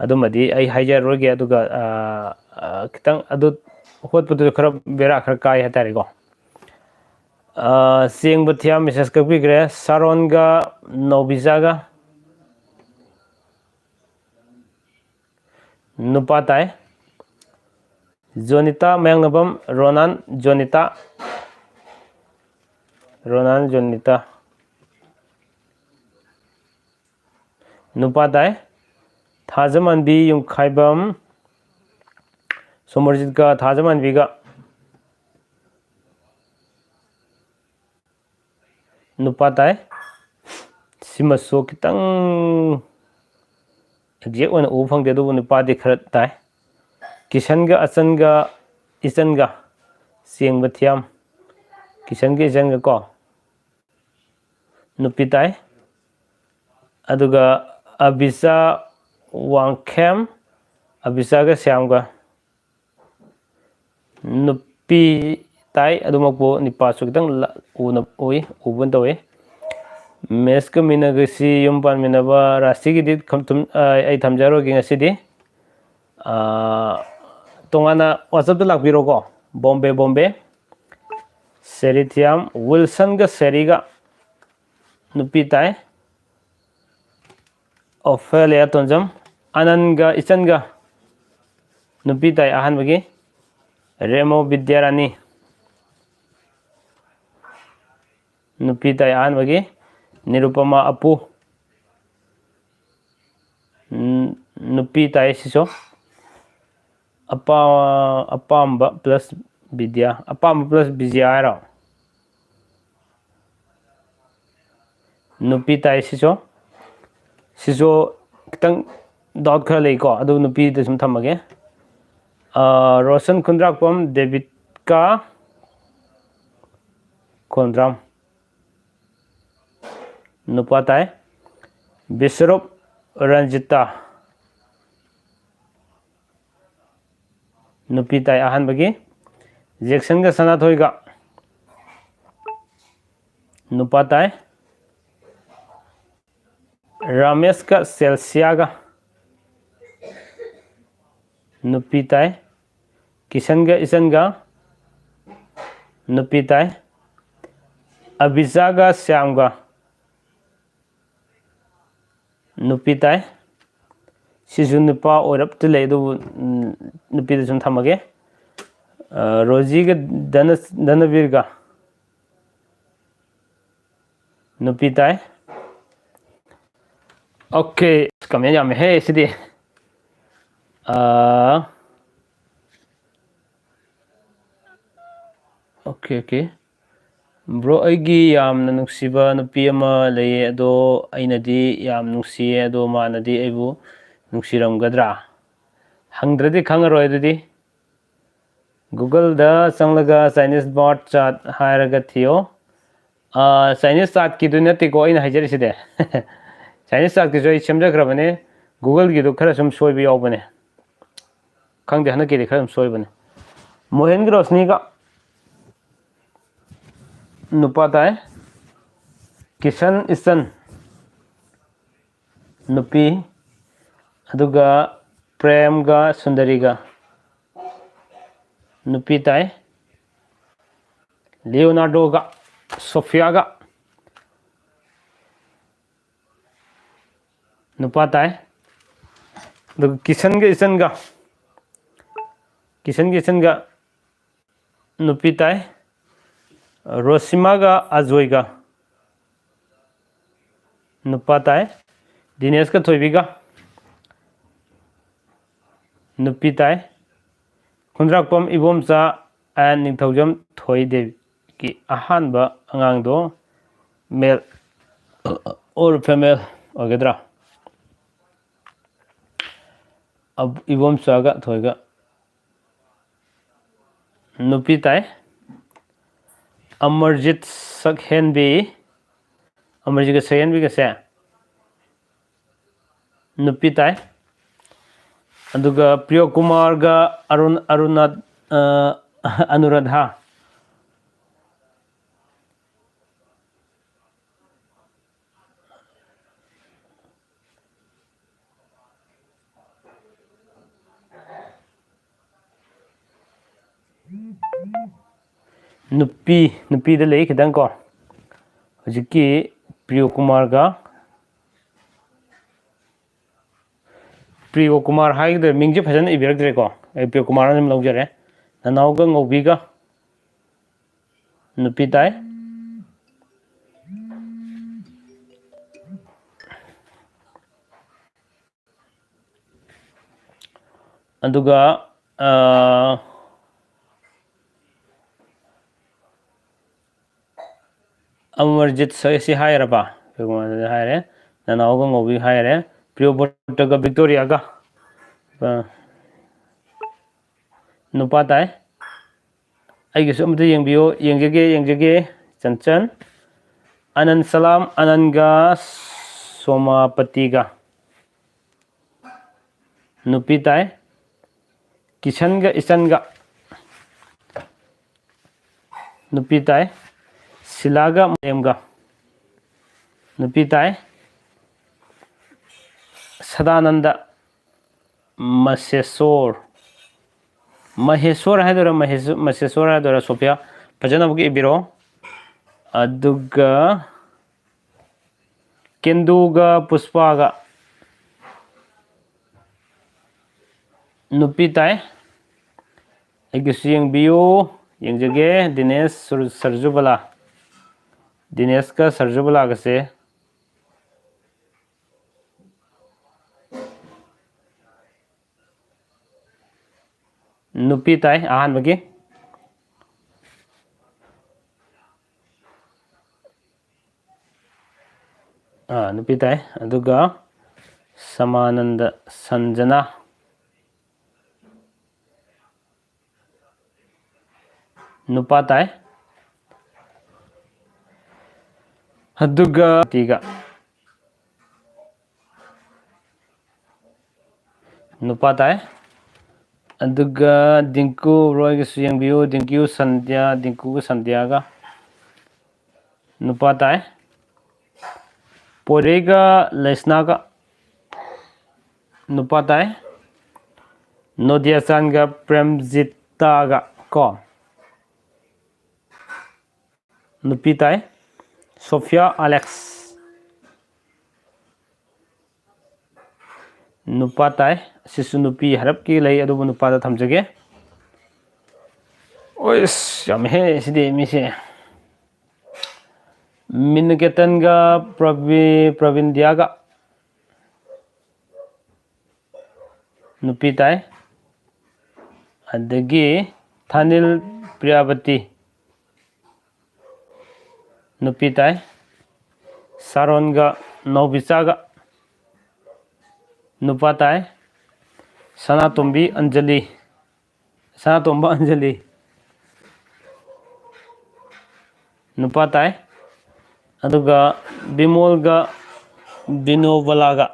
ꯑꯗꯨꯃꯗꯤ ꯑꯩ ꯍꯥꯏꯖꯔꯔꯣꯏꯒꯦ꯫ ꯑꯗꯨꯒ, ꯑꯥ, ꯑꯥ, ꯈꯤꯇꯪ ꯑꯗꯨ ꯍꯣꯠꯄꯗꯨꯁꯨ ꯈꯔ ꯕꯦꯔꯥ ꯈꯔ ꯀꯥꯏ ꯍꯥꯏꯇꯥꯔꯦꯀꯣ꯫ ꯑꯥ, ꯆꯦꯡꯕ ꯊꯤꯌꯥꯝ ꯃꯦꯁꯦꯖ ꯀꯛꯄꯤꯈ꯭ꯔꯦ꯫ ꯁꯥꯔꯣꯟꯒ ꯅꯧꯕꯤꯖꯥꯒ꯫ ꯅꯨꯄꯥ ꯇꯥꯏ꯫ ꯖꯣꯅꯤꯇꯥ ꯃꯌꯥꯡꯅꯕꯝ, ꯔꯣꯅꯥꯟ, ꯖꯣꯅꯤꯇꯥ꯫ ꯔꯣꯅꯥꯟ, ꯖꯣꯅꯤꯇꯥ꯫ ꯅꯨꯄꯥ ꯇꯥꯏ꯫ ꯊꯥꯖꯃꯥꯟꯕꯤ ꯌꯨꯝꯈꯥꯏꯕꯝ, ꯁꯣꯃꯣꯔꯖꯤꯠꯀ ꯊꯥꯖꯃꯥꯟꯕꯤꯒ꯫ ꯅꯨꯄꯥ ꯇꯥꯏ꯫ ꯁꯤꯃꯁꯨ ꯈꯤꯇꯪ exact ꯑꯣꯏꯅ ꯎꯕ ꯐꯪꯗꯦ, ꯑꯗꯨꯕꯨ ꯅꯨꯄꯥꯗꯤ ꯈꯔ ꯇꯥꯏ꯫ ꯀꯤꯁꯟꯒ ꯑꯆꯟꯒ ꯏꯆꯟꯒ ꯆꯦꯡꯕ ꯊꯤꯌꯥꯝ꯫ ꯀꯤꯁꯟꯒ ꯏꯆꯟꯒ ꯀꯣ꯫ ꯅꯨꯄꯤ ꯇꯥꯏ꯫ ꯑꯗꯨꯒ ꯑꯕꯤꯆꯥ ꯋꯥꯡꯈꯦꯝ, ꯑꯕꯤꯆꯥꯒ ꯁ꯭ꯌꯥꯝꯒ꯫ ꯅꯨꯄꯤ ꯇꯥꯏ, ꯑꯗꯨꯃꯛꯄꯨ ꯅꯨꯄꯥꯁꯨ ꯈꯤꯇꯪ ꯂ-, ꯎꯅ-, ꯎꯏ, ꯎꯕ ꯇꯧꯏ꯫ ꯃꯦꯁꯀ ꯃꯤꯅꯒꯁꯤ ꯌꯨꯝ ꯄꯥꯟꯃꯤꯟꯅꯕ ꯔꯥꯁꯤꯒꯤꯗꯤ ꯈꯝ-, ꯊꯨꯝ-, ꯑ, ꯑꯩ ꯊꯝꯖꯔꯣꯏꯒꯦ ꯉꯁꯤꯗꯤ꯫ ꯑ, ꯇꯣꯉꯥꯟꯅ WhatsApp-ꯇ ꯂꯥꯛꯄꯤꯔꯣꯀꯣ꯫ ꯕꯣꯝꯕꯦ, ꯕꯣꯝꯕꯦ꯫ ꯁꯦꯔꯤ ꯊꯤꯌꯥꯝ, ꯋꯤꯜꯁꯟꯒ ꯁꯦꯔꯤꯒ꯫ ꯅꯨꯄꯤ ꯇꯥꯏ꯫ ꯑꯣꯐꯦꯂꯤꯌꯥ ꯇꯣꯟꯖꯝ, ꯑꯅꯟꯒ ꯏꯆꯟꯒ꯫ ꯅꯨꯄꯤ ꯇꯥꯏ ꯑꯍꯥꯟꯕꯒꯤ꯫ ꯔꯦꯃꯣ ꯕꯤꯗ꯭ꯌꯥꯔꯥꯅꯤ꯫ ꯅꯨꯄꯤ ꯇꯥꯏ ꯑꯍꯥꯟꯕꯒꯤ꯫ ꯅꯤꯔꯨꯄꯃꯥ ꯑꯄꯨ꯫ ꯎꯝ, ꯅꯨꯄꯤ ꯇꯥꯏ ꯁꯤꯁꯨ꯫ ꯑꯄꯥ-, ꯑꯄꯥꯝꯕ plus ꯕꯤꯗ꯭ꯌꯥ꯫ ꯑꯄꯥꯝꯕ plus ꯕꯤꯖ꯭ꯌꯥ ꯍꯥꯏꯔꯣ? ꯅꯨꯄꯤ ꯇꯥꯏ ꯁꯤꯁꯨ꯫ ꯁꯤꯁꯨ ꯈꯤꯇꯪ doubt ꯈꯔ ꯂꯩꯀꯣ, ꯑꯗꯨ ꯅꯨꯄꯤꯗ ꯁꯨꯝ ꯊꯝꯃꯒꯦ꯫ ꯑ, ꯔꯣꯁꯟ ꯈꯨꯟꯗ꯭ꯔꯥꯛꯄꯝ, ꯗꯦꯕꯤꯠꯀꯥ ꯈꯣꯟꯗ꯭ꯔꯥꯝ꯫ ꯅꯨꯄꯥ ꯇꯥꯏ꯫ ꯕꯤꯁ꯭ꯋꯔꯨꯞ ꯔꯟꯖꯤꯇꯥ꯫ ꯅꯨꯄꯤ ꯇꯥꯏ ꯑꯍꯥꯟꯕꯒꯤ꯫ ꯖꯦꯛꯁꯟꯒ ꯁꯅꯥꯊꯣꯏꯒ꯫ ꯅꯨꯄꯥ ꯇꯥꯏ꯫ ꯔꯥꯃꯦꯁꯀ ꯁꯦꯜꯁꯤꯌꯥꯒ꯫ ꯅꯨꯄꯤ ꯇꯥꯏ꯫ ꯀꯤꯁꯟꯒ ꯏꯆꯟꯒ꯫ ꯅꯨꯄꯤ ꯇꯥꯏ꯫ ꯑꯕꯤꯆꯥꯒ ꯁ꯭ꯌꯥꯝꯒ꯫ ꯅꯨꯄꯤ ꯇꯥꯏ꯫ ꯁꯤꯁꯨ ꯅꯨꯄꯥ ꯑꯣꯏꯔꯞꯇꯤ ꯂꯩ, ꯑꯗꯨꯕꯨ, ꯎꯝ, ꯅꯨꯄꯤꯗ ꯁꯨꯝ ꯊꯝꯃꯒꯦ꯫ ꯑ, ꯔꯣꯖꯤꯒ ꯙꯅ-, ꯙꯅꯕꯤꯔꯒ꯫ ꯅꯨꯄꯤ ꯇꯥꯏ꯫ Okay, comment ꯌꯥꯝꯃꯦꯍꯦ ꯁꯤꯗꯤ꯫ ꯑ, okay, okay. ꯕ꯭ꯔꯣ, ꯑꯩꯒꯤ ꯌꯥꯝꯅ ꯅꯨꯡꯁꯤꯕ ꯅꯨꯄꯤ ꯑꯃ ꯂꯩꯌꯦ, ꯑꯗꯣ ꯑꯩꯅꯗꯤ ꯌꯥꯝ ꯅꯨꯡꯁꯤꯌꯦ, ꯑꯗꯣ ꯃꯥꯅꯗꯤ ꯑꯩꯕꯨ ꯅꯨꯡꯁꯤꯔꯝꯒꯗ꯭ꯔꯥ? ꯍꯪꯗ꯭ꯔꯗꯤ ꯈꯪꯉꯔꯣꯏ꯫ ꯑꯗꯨꯗꯤ ꯒꯨꯒꯜꯗ ꯆꯪꯂꯒ Chinese bird chart ꯍꯥꯏꯔꯒ ꯊꯤꯌꯣ꯫ ꯑꯥ, Chinese chartꯀꯤꯗꯨ ꯅꯠꯇꯦꯀꯣ ꯑꯩꯅ ꯍꯥꯏꯖꯔꯤꯁꯤꯗꯤ꯫ Chinese chartꯀꯤꯁꯨ ꯑꯩ ꯁꯦꯝꯖꯈ꯭ꯔꯕꯅꯦ꯫ ꯒꯨꯒꯜꯒꯤꯗꯨ ꯈꯔ ꯁꯨꯝ ꯁꯣꯏꯕ ꯌꯥꯎꯕꯅꯦ꯫ ꯈꯪꯗꯦ, ꯍꯟꯗꯛꯀꯤꯗꯤ ꯈꯔ ꯁꯨꯝ ꯁꯣꯏꯕꯅꯦ꯫ ꯃꯣꯍꯦꯟꯒꯤ ꯔꯣꯁꯅꯤꯒ ꯅꯨꯄꯥ ꯇꯥꯏ꯫ ꯀꯤꯁꯟ ꯏꯁꯟ ꯅꯨꯄꯤ꯫ ꯑꯗꯨꯒ ꯄ꯭ꯔꯦꯝꯒ ꯁꯨꯟꯗꯔꯤꯒ ꯅꯨꯄꯤ ꯇꯥꯏ꯫ ꯂꯤꯑꯣꯅꯥꯔꯗꯣꯒ ꯁꯣꯐꯤꯌꯥꯒ ꯅꯨꯄꯥ ꯇꯥꯏ꯫ ꯑꯗꯨꯒ ꯀꯤꯁꯟꯒ ꯏꯆꯟꯒ, ꯀꯤꯁꯟꯒ ꯏꯆꯟꯒ ꯅꯨꯄꯤ ꯇꯥꯏ꯫ ꯔꯣꯁꯤꯃꯥꯒ ꯑꯖꯣꯏꯒ ꯅꯨꯄꯥ ꯇꯥꯏ꯫ ꯗꯤꯅꯦꯁꯀ ꯊꯣꯏꯕꯤꯒ ꯅꯨꯄꯤ ꯇꯥꯏ꯫ ꯈꯨꯟꯗ꯭ꯔꯥꯛꯄꯝ ꯏꯕꯣꯝꯆꯥ and ꯅꯤꯡꯊꯧꯖꯝ ꯊꯣꯏꯗꯦꯕꯤꯒꯤ ꯑꯍꯥꯟꯕ ꯑꯉꯥꯡꯗꯣ male or female ꯑꯣꯏꯒꯗ꯭ꯔꯥ? ꯑꯕ-, ꯏꯕꯣꯝꯆꯥꯒ ꯊꯣꯏꯒ ꯅꯨꯄꯤ ꯇꯥꯏ꯫ ꯑꯃꯔꯖꯤꯠ ꯁꯛꯍꯦꯟꯕꯤ, ꯑꯃꯔꯖꯤꯠꯀ ꯁꯛꯍꯦꯟꯕꯤꯒꯁꯦ ꯅꯨꯄꯤ ꯇꯥꯏ꯫ ꯑꯗꯨꯒ ꯄ꯭ꯔꯤꯌꯣꯀꯨꯃꯥꯔꯒ ꯑꯔꯨꯟ-, ꯑꯔꯨꯅꯥ-, ꯑ, ꯑꯅꯨꯔꯥꯙꯥ꯫ ꯅꯨꯄꯤ, ꯅꯨꯄꯤꯗ ꯂꯩ ꯈꯤꯇꯪ ꯀꯣ꯫ ꯍꯧꯖꯤꯛꯀꯤ ꯄ꯭ꯔꯤꯌꯣꯀꯨꯃꯥꯔꯒ, ꯄ꯭ꯔꯤꯌꯣꯀꯨꯃꯥꯔ ꯍꯥꯏꯒꯗ꯭ꯔꯥ, ꯃꯤꯡꯁꯦ ꯐꯖꯅ ꯏꯕꯤꯔꯛꯇ꯭ꯔꯦꯀꯣ꯫ ꯑꯩ ꯄ꯭ꯔꯤꯌꯣꯀꯨꯃꯥꯔ ꯑꯗꯨꯝ ꯂꯧꯖꯔꯦ꯫ ꯅꯅꯥꯎꯒ ꯉꯧꯕꯤꯒ ꯅꯨꯄꯤ ꯇꯥꯏ꯫ ꯑꯗꯨꯒ, ꯑ, ꯑꯃꯔꯖꯤꯠ ꯁ-, ꯁꯤ ꯍꯥꯏꯔꯕ? ꯄ꯭ꯔꯦꯝꯀꯨꯃꯥꯔꯗꯤ ꯍꯥꯏꯔꯦ꯫ ꯅꯅꯥꯎꯒ ꯉꯧꯕꯤ ꯍꯥꯏꯔꯦ꯫ ꯄ꯭ꯔꯤꯌꯣꯕ꯭ꯔꯇꯒ ꯕꯤꯛꯇꯣꯔꯤꯌꯥꯒ꯫ ꯑ, ꯅꯨꯄꯥ ꯇꯥꯏ꯫ ꯑꯩꯒꯤꯁꯨ ꯑꯃꯇ ꯌꯦꯡꯕꯤꯌꯨ꯫ ꯌꯦꯡꯖꯒꯦ, ꯌꯦꯡꯖꯒꯦ꯫ ꯆꯟꯆꯟ꯫ ꯑꯅꯟ ꯁꯂꯥꯝ, ꯑꯅꯟꯒ ꯁꯣꯃꯥꯄꯇꯤꯒ꯫ ꯅꯨꯄꯤ ꯇꯥꯏ꯫ ꯀꯤꯁꯟꯒ ꯏꯆꯟꯒ꯫ ꯅꯨꯄꯤ ꯇꯥꯏ꯫ ꯁꯤꯂꯥꯒ ꯃꯔꯦꯝꯒ꯫ ꯅꯨꯄꯤ ꯇꯥꯏ꯫ ꯁꯗꯥꯅꯟꯗ꯫ ꯃꯁꯦꯁꯣꯔ꯫ ꯃꯍꯦꯁꯣꯔ ꯍꯥꯏꯗꯣꯏꯔꯥ, ꯃꯍꯦꯁ-, ꯃꯁꯦꯁꯣꯔ ꯍꯥꯏꯗꯣꯏꯔꯥ, ꯁꯣꯐꯤꯌꯥ? ꯐꯖꯅ ꯑꯃꯨꯛꯀ ꯏꯕꯤꯔꯣ꯫ ꯑꯗꯨꯒ ꯀꯦꯟꯗꯨꯒ ꯄꯨꯁꯄꯥꯒ꯫ ꯅꯨꯄꯤ ꯇꯥꯏ꯫ ꯑꯩꯒꯤꯁꯨ ꯌꯦꯡꯕꯤꯌꯨ꯫ ꯌꯦꯡꯖꯒꯦ꯫ ꯗꯤꯅꯦꯁ ꯁꯨꯔ-, ꯁꯔꯖꯨꯕꯂꯥ꯫ ꯗꯤꯅꯦꯁꯀ ꯁꯔꯖꯨꯕꯂꯥꯒꯁꯦ꯫ ꯅꯨꯄꯤ ꯇꯥꯏ ꯑꯍꯥꯟꯕꯒꯤ꯫ ꯑꯥ, ꯅꯨꯄꯤ ꯇꯥꯏ꯫ ꯑꯗꯨꯒ ꯁꯃꯥꯅꯟꯗ ꯁꯟꯖꯅꯥ꯫ ꯅꯨꯄꯥ ꯇꯥꯏ꯫ ꯑꯗꯨꯒ ꯇꯤꯒ꯫ ꯅꯨꯄꯥ ꯇꯥꯏ꯫ ꯑꯗꯨꯒ ꯗꯤꯡꯀꯨ ꯔꯣꯏꯒꯤꯁꯨ ꯌꯦꯡꯕꯤꯌꯨ꯫ ꯗꯤꯡꯀꯨ ꯁꯟꯙ꯭ꯌꯥ, ꯗꯤꯡꯀꯨꯒ ꯁꯟꯙ꯭ꯌꯥꯒ꯫ ꯅꯨꯄꯥ ꯇꯥꯏ꯫ ꯄꯣꯏꯔꯩꯒ ꯂꯩꯁꯅꯥꯒ꯫ ꯅꯨꯄꯥ ꯇꯥꯏ꯫ ꯅꯣꯗꯤꯌꯥꯆꯥꯟꯒ ꯄ꯭ꯔꯦꯝꯖꯤꯇꯥꯒ ꯀꯣ꯫ ꯅꯨꯄꯤ ꯇꯥꯏ꯫ ꯁꯣꯐꯤꯌꯥ ꯑꯂꯦꯛꯁ꯫ ꯅꯨꯄꯥ ꯇꯥꯏ꯫ ꯁꯤꯁꯨ ꯅꯨꯄꯤ ꯍꯥꯏꯔꯞꯀꯤ ꯂꯩ, ꯑꯗꯨꯕꯨ ꯅꯨꯄꯥꯗ ꯊꯝꯖꯒꯦ꯫ ꯑꯣꯏꯁ, ꯌꯥꯝꯃꯦꯍꯦ ꯁꯤꯗꯤ ꯃꯤꯁꯦ꯫ ꯃꯤꯅꯀꯦꯇꯟꯒ ꯄ꯭ꯔꯕꯤ-, ꯄ꯭ꯔꯕꯤꯟꯗ꯭ꯌꯥꯒ꯫ ꯅꯨꯄꯤ ꯇꯥꯏ꯫ ꯑꯗꯒꯤ ꯊꯥꯅꯤꯜ ꯄ꯭ꯔꯤꯌꯥꯕꯇꯤ꯫ ꯅꯨꯄꯤ ꯇꯥꯏ꯫ ꯁꯥꯔꯣꯟꯒ ꯅꯥꯎꯕꯤꯆꯥꯒ꯫ ꯅꯨꯄꯥ ꯇꯥꯏ꯫ ꯁꯅꯥꯇꯣꯝꯕꯤ ꯑꯟꯖꯂꯤ꯫ ꯁꯅꯥꯇꯣꯝꯕ ꯑꯟꯖꯂꯤ꯫ ꯅꯨꯄꯥ ꯇꯥꯏ꯫ ꯑꯗꯨꯒ ꯕꯤꯃꯣꯜꯒ ꯕꯤꯅꯣꯕꯂꯥꯒ꯫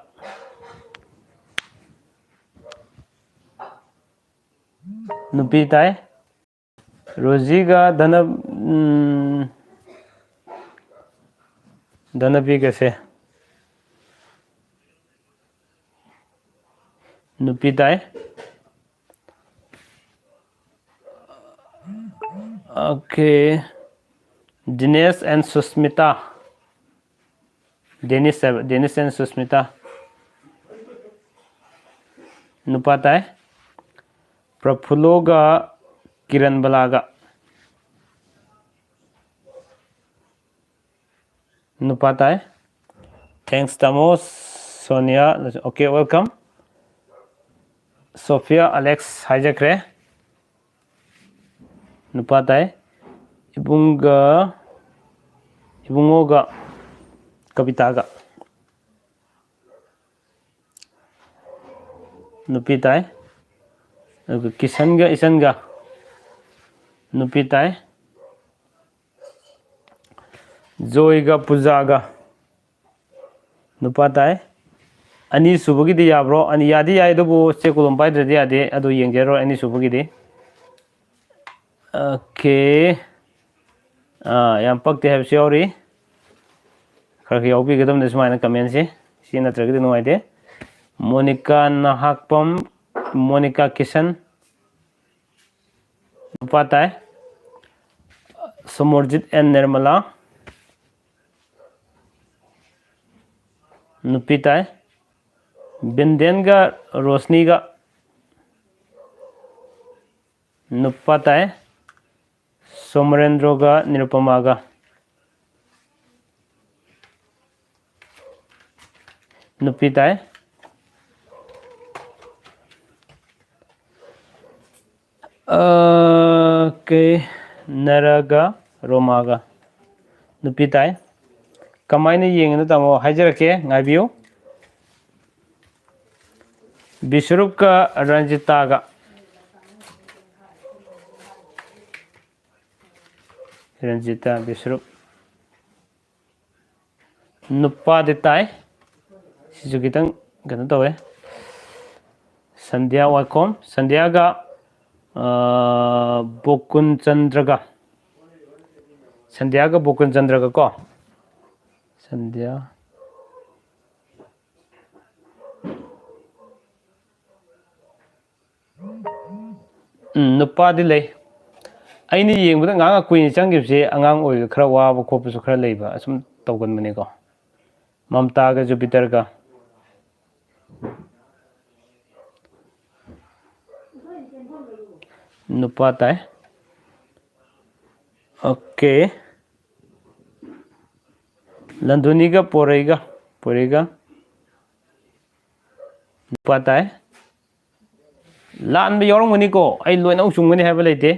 ꯅꯨꯄꯤ ꯇꯥꯏ꯫ ꯔꯣꯖꯤꯒ ꯙꯅ-, ꯎꯝ, ꯙꯅꯕꯤꯒꯁꯦ꯫ ꯅꯨꯄꯤ ꯇꯥꯏ꯫ Okay. Dinesh and Susmita. Danish ꯍꯥꯏꯕ, Danish and Susmita꯫ ꯅꯨꯄꯥ ꯇꯥꯏ꯫ ꯄ꯭ꯔꯐꯨꯜꯂꯣꯒ ꯀꯤꯔꯟ ꯕꯂꯥꯒ꯫ ꯅꯨꯄꯥ ꯇꯥꯏ꯫ Thanks, ꯇꯥꯃꯣ꯫ Sonia, okay, welcome꯫ Sophia Alex ꯍꯥꯏꯖꯈ꯭ꯔꯦ꯫ ꯅꯨꯄꯥ ꯇꯥꯏ꯫ ꯏꯕꯨꯡꯒ, ꯏꯕꯨꯡꯉꯣꯒ ꯀꯕꯤꯇꯥꯒ꯫ ꯅꯨꯄꯤ ꯇꯥꯏ꯫ ꯑꯗꯨꯒ ꯀꯤꯁꯟꯒ ꯏꯆꯟꯒ꯫ ꯅꯨꯄꯤ ꯇꯥꯏ꯫ ꯖꯣꯏꯒ ꯄꯨꯖꯥꯒ꯫ ꯅꯨꯄꯥ ꯇꯥꯏ꯫ ꯑꯅꯤꯁꯨꯕꯒꯤꯗꯤ ꯌꯥꯕ꯭ꯔꯣ? ꯑꯅꯤ ꯌꯥꯗꯤ ꯌꯥꯏ, ꯑꯗꯨꯕꯨ ꯆꯦ ꯀꯣꯂꯣꯝ ꯄꯥꯏꯗ꯭ꯔꯗꯤ ꯌꯥꯗꯦ꯫ ꯑꯗꯨ ꯌꯦꯡꯖꯔꯣꯏ ꯑꯅꯤꯁꯨꯕꯒꯤꯗꯤ꯫ Okay꯫ ꯑꯥ, ꯌꯥꯝ ꯄꯛꯇꯦ ꯍꯥꯏꯕꯁꯨ ꯌꯥꯎꯔꯤ꯫ ꯈꯔ ꯈꯔ ꯌꯥꯎꯕꯤꯒꯗꯕꯅꯤ ꯁꯨꯃꯥꯏꯅ comment ꯁꯦ꯫ ꯁꯤ ꯅꯠꯇ꯭ꯔꯒꯗꯤ ꯅꯨꯡꯉꯥꯏꯇꯦ꯫ Monica Nahakpam, Monica Kishan. ꯅꯨꯄꯥ ꯇꯥꯏ꯫ ꯁꯣꯃꯣꯔꯖꯤꯠ ꯑꯦꯟ ꯅꯤꯔꯃꯂꯥ꯫ ꯅꯨꯄꯤ ꯇꯥꯏ꯫ ꯕꯤꯟꯗꯦꯟꯒ ꯔꯣꯁꯅꯤꯒ꯫ ꯅꯨꯄꯥ ꯇꯥꯏ꯫ ꯁꯣꯃꯔꯦꯟꯗ꯭ꯔꯣꯒ ꯅꯤꯔꯨꯄꯃꯥꯒ꯫ ꯅꯨꯄꯤ ꯇꯥꯏ꯫ Okay꯫ ꯅꯔꯒ ꯔꯣꯃꯥꯒ꯫ ꯅꯨꯄꯤ ꯇꯥꯏ꯫ ꯀꯃꯥꯏꯅ ꯌꯦꯡꯉꯤꯅꯣ ꯇꯥꯃꯣ? ꯍꯥꯏꯖꯔꯛꯀꯦ, ꯉꯥꯏꯕꯤꯌꯨ꯫ ꯕꯤꯁ꯭ꯋꯔꯨꯞꯀ ꯔꯟꯖꯤꯇꯥꯒ꯫ ꯔꯟꯖꯤꯇꯥ, ꯕꯤꯁ꯭ꯋꯔꯨꯞ꯫ ꯅꯨꯄꯥꯗꯤ ꯇꯥꯏ꯫ ꯁꯤꯁꯨ ꯈꯤꯇꯪ ꯀꯩꯅꯣ ꯇꯧꯋꯦ꯫ ꯁꯟꯙ꯭ꯌꯥ ꯋꯥꯏꯈꯣꯝ, ꯁꯟꯙ꯭ꯌꯥꯒ, ꯑ, ꯕꯣꯀꯨꯟ ꯆꯟꯗ꯭ꯔꯒ꯫ ꯁꯟꯙ꯭ꯌꯥꯒ ꯕꯣꯀꯨꯟ ꯆꯟꯗ꯭ꯔꯒ ꯀꯣ꯫ ꯁꯟꯙ꯭ꯌꯥ꯫ ꯎꯝ, ꯅꯨꯄꯥꯗꯤ ꯂꯩ꯫ ꯑꯩꯅ ꯌꯦꯡꯕꯗ ꯉꯥꯏꯍꯥꯛ ꯀꯨꯏꯅ ꯆꯪꯈꯤꯕꯁꯦ ꯑꯉꯥꯡ ꯑꯣꯏꯕꯗ ꯈꯔ ꯋꯥꯕ ꯈꯣꯠꯄꯁꯨ ꯈꯔ ꯂꯩꯕ, ꯑꯁꯨꯝ ꯇꯧꯒꯟꯕꯅꯤꯀꯣ꯫ ꯃꯝꯇꯥꯒ ꯖꯨꯄꯤꯇꯔꯒ꯫ ꯅꯨꯄꯥ ꯇꯥꯏ꯫ ꯑꯣꯀꯦ꯫ ꯂꯟꯗꯨꯅꯤꯒ ꯄꯣꯔꯩꯒ, ꯄꯣꯔꯩꯒ꯫ ꯅꯨꯄꯥ ꯇꯥꯏ꯫ ꯂꯥꯟꯕ ꯌꯥꯎꯔꯝꯒꯅꯤꯀꯣ, ꯑꯩ ꯂꯣꯏꯅꯃꯛ ꯆꯨꯝꯒꯅꯤ ꯍꯥꯏꯕ ꯂꯩꯇꯦ꯫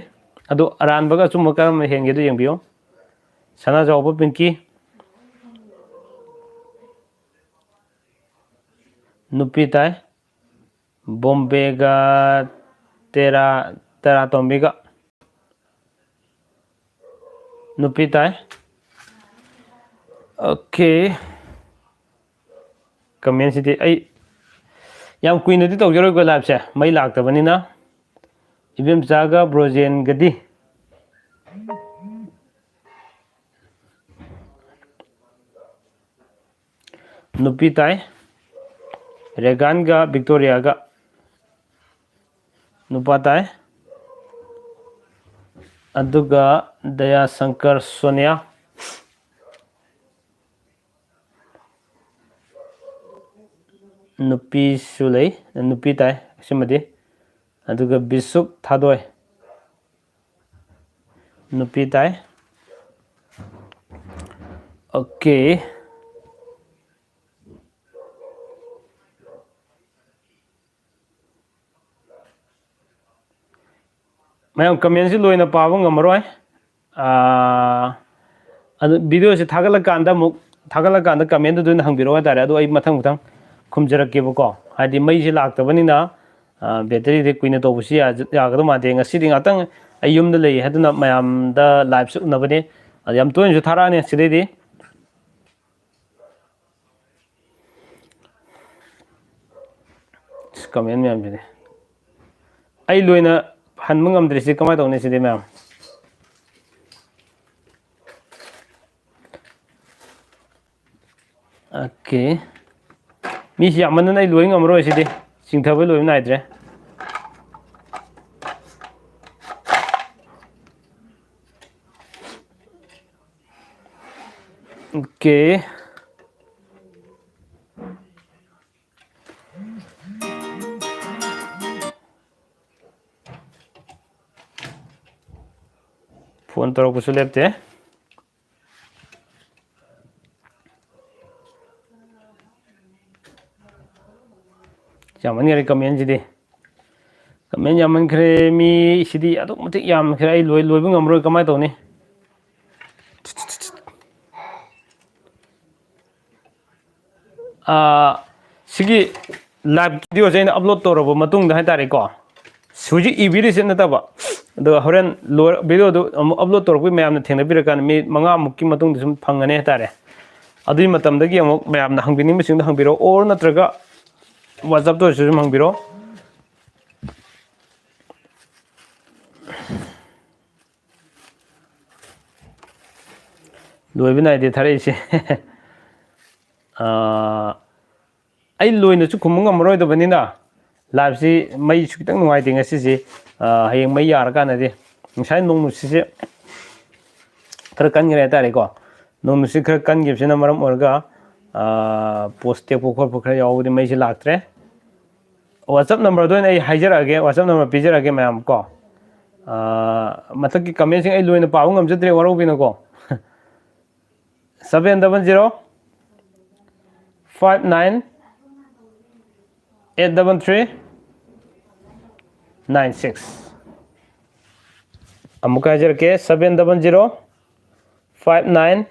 ꯑꯗꯣ ꯑꯔꯥꯟꯕꯒ ꯑꯆꯨꯝꯕ ꯀꯔꯝꯕ ꯍꯦꯟꯒꯦꯗꯣ ꯌꯦꯡꯕꯤꯌꯨ꯫ ꯁꯅꯥꯖꯥꯎꯕ ꯄꯤꯡꯀꯤ꯫ ꯅꯨꯄꯤ ꯇꯥꯏ꯫ ꯕꯣꯝꯕꯦꯒ ꯇꯦꯔꯥ, ꯇꯦꯔꯥꯇꯣꯝꯕꯤꯒ꯫ ꯅꯨꯄꯤ ꯇꯥꯏ꯫ ꯑꯣꯀꯦ꯫ ꯀꯃꯦꯟꯁꯤꯗꯤ ꯑꯩ ꯌꯥꯝ ꯀꯨꯏꯅꯗꯤ ꯇꯧꯖꯔꯣꯏꯀꯣ ꯂꯥꯏꯞꯁꯦ, ꯃꯩ ꯂꯥꯛꯇꯕꯅꯤꯅ꯫ ꯏꯕꯦꯝꯆꯥꯒ ꯕ꯭ꯔꯣꯖꯦꯟꯒꯗꯤ꯫ ꯅꯨꯄꯤ ꯇꯥꯏ꯫ ꯔꯦꯒꯥꯟꯒ ꯕꯤꯛꯇꯣꯔꯤꯌꯥꯒ꯫ ꯅꯨꯄꯥ ꯇꯥꯏ꯫ ꯑꯗꯨꯒ ꯗꯌꯥꯁꯪꯀꯔ ꯁꯣꯅꯤꯌꯥ꯫ ꯅꯨꯄꯤꯁꯨ ꯂꯩ, ꯅꯨꯄꯤ ꯇꯥꯏ ꯑꯁꯤꯃꯗꯤ꯫ ꯑꯗꯨꯒ ꯕꯤꯁꯨꯛ ꯊꯥꯗꯣꯏ꯫ ꯅꯨꯄꯤ ꯇꯥꯏ꯫ ꯑꯣꯀꯦ꯫ ꯃꯌꯥꯝ ꯀꯃꯦꯟꯁꯤ ꯂꯣꯏꯅ ꯄꯥꯕ ꯉꯝꯃꯔꯣꯏ꯫ ꯑꯥ, ꯑꯗꯨ videoꯁꯦ ꯊꯥꯒꯠꯂꯀꯥꯟꯗ ꯑꯃꯨꯛ, ꯊꯥꯒꯠꯂꯀꯥꯟꯗ commentꯇꯨꯗ ꯑꯣꯏꯅ ꯍꯪꯕꯤꯔꯛꯑꯣ ꯍꯥꯏꯇꯥꯔꯦ꯫ ꯑꯗꯨ ꯑꯩ ꯃꯊꯪ ꯃꯊꯪ ꯈꯨꯝꯖꯔꯛꯀꯦꯕꯀꯣ꯫ ꯍꯥꯏꯗꯤ ꯃꯩꯁꯦ ꯂꯥꯛꯇꯕꯅꯤꯅ, ꯑ, batteryꯗꯤ ꯀꯨꯏꯅ ꯇꯧꯕꯁꯨ ꯌꯥ-, ꯌꯥꯒꯗꯧ ꯃꯥꯟꯗꯦ꯫ ꯉꯁꯤꯗꯤ ꯉꯥꯛꯇꯪ ꯑꯩ ꯌꯨꯝꯗ ꯂꯩ ꯍꯥꯏꯗꯨꯅ ꯃꯌꯥꯝꯗ liveꯁꯨ ꯎꯠꯅꯕꯅꯦ꯫ ꯑꯗꯨ ꯌꯥꯝ ꯇꯣꯏꯅꯁꯨ ꯊꯥꯔꯛꯑꯅꯤ ꯁꯤꯗꯩꯗꯤ꯫ ꯑꯁ, comment ꯃꯌꯥꯝꯁꯤꯗꯤ꯫ ꯑꯩ ꯂꯣꯏꯅ ꯍꯟꯕ ꯉꯝꯗ꯭ꯔꯤꯁꯤ ꯀꯃꯥꯏꯅ ꯇꯧꯅꯤ ꯁꯤꯗꯤ, ꯃꯌꯥꯝ? OK꯫ ꯃꯤꯁꯤ ꯌꯥꯝꯃꯟꯗꯅ ꯑꯩ ꯂꯣꯏ ꯉꯝꯃꯔꯣꯏ ꯁꯤꯗꯤ꯫ ꯆꯤꯡꯊꯕ ꯂꯣꯏꯕ ꯅꯥꯏꯗ꯭ꯔꯦ꯫ OK꯫ Phone ꯇꯧꯔꯛꯄꯁꯨ ꯂꯦꯞꯇꯦ꯫ ꯌꯥꯝꯃꯟꯈꯔꯦ commentꯁꯤꯗꯤ꯫ Comment ꯌꯥꯝꯃꯟꯈ꯭ꯔꯦ, ꯃꯤ ꯁꯤꯗꯤ ꯑꯗꯨꯛ ꯃꯇꯤꯛ ꯌꯥꯝꯈ꯭ꯔꯦ, ꯑꯩ ꯂꯣꯏ-, ꯂꯣꯏꯕ ꯉꯝꯃꯔꯣꯏ, ꯀꯃꯥꯏꯅ ꯇꯧꯅꯤ? ꯑꯥ, ꯁꯤꯒꯤ live videoꯁꯦ ꯑꯩꯅ upload ꯇꯧꯔꯕ ꯃꯇꯨꯡꯗ ꯍꯥꯏꯇꯥꯔꯦꯀꯣ, ꯍꯧꯖꯤꯛ ꯏꯕꯤꯔꯤꯁꯦ ꯅꯠꯇꯕ, ꯑꯗꯣ ꯍꯣꯔꯦꯟ ꯂꯣꯏꯔ-, videoꯗꯨ ꯑꯃꯨꯛ upload ꯇꯧꯔꯛꯄꯒꯤ ꯃꯌꯥꯝꯅ ꯊꯦꯡꯅꯕꯤꯔꯀꯥꯟꯗ, minute ꯃꯉꯥꯃꯨꯛꯀꯤ ꯃꯇꯨꯡꯗ ꯁꯨꯝ ꯐꯪꯒꯅꯤ ꯍꯥꯏꯇꯥꯔꯦ꯫ ꯑꯗꯨꯒꯤ ꯃꯇꯝꯗꯒꯤ ꯑꯃꯨꯛ ꯃꯌꯥꯝꯅ ꯍꯪꯕꯤꯅꯤꯡꯕꯁꯤꯡꯗꯣ ꯍꯪꯕꯤꯔꯛꯑꯣ, or ꯅꯠꯇ꯭ꯔꯒ WhatsAppꯇ ꯑꯣꯏꯔꯁꯨ ꯑꯗꯨꯝ ꯍꯪꯕꯤꯔꯛꯑꯣ꯫ ꯂꯣꯏꯕ ꯅꯥꯏꯗꯦ ꯊꯥꯔꯛꯏꯁꯦ꯫ ꯑꯥ, ꯑꯩ ꯂꯣꯏꯅꯁꯨ ꯈꯨꯝꯕ ꯉꯝꯃꯔꯣꯏꯗꯕꯅꯤꯅ, liveꯁꯤ ꯃꯩꯁꯨ ꯈꯤꯇꯪ ꯅꯨꯡꯉꯥꯏꯇꯦ ꯉꯁꯤꯁꯦ꯫ ꯑꯥ, ꯍꯌꯦꯡ ꯃꯩ ꯌꯥꯔꯀꯥꯟꯗꯗꯤ, ꯉꯁꯥꯏ ꯅꯣꯡ ꯅꯨꯡꯁꯤꯠꯁꯦ ꯈꯔ ꯀꯟꯈ꯭ꯔꯦ ꯍꯥꯏꯇꯥꯔꯦꯀꯣ꯫ ꯅꯣꯡ ꯅꯨꯡꯁꯤꯠ ꯈꯔ ꯀꯟꯈꯤꯕꯁꯤꯅ ꯃꯔꯝ ꯑꯣꯏꯔꯒ, ꯑꯥ, post ꯇꯦꯛꯄ ꯈꯣꯠꯄ ꯈꯔ ꯌꯥꯎꯕꯗꯤ ꯃꯩꯁꯦ ꯂꯥꯛꯇ꯭ꯔꯦ꯫ WhatsApp numberꯗꯣ ꯑꯣꯏꯅ ꯑꯩ ꯍꯥꯏꯖꯔꯛꯑꯒꯦ, WhatsApp number ꯄꯤꯖꯔꯛꯑꯒꯦ ꯃꯌꯥꯝ ꯀꯣ꯫ ꯑꯥ, ꯃꯊꯛꯀꯤ commentꯁꯤꯡ ꯑꯩ ꯂꯣꯏꯅ ꯄꯥꯕ ꯉꯝꯖꯗ꯭ꯔꯦ, ꯋꯥꯔꯧꯕꯤꯅꯨꯀꯣ꯫ Seven double zero five nine eight double three nine six꯫ ꯑꯃꯨꯛꯀ ꯍꯥꯏꯖꯔꯛꯀꯦ, seven double zero five nine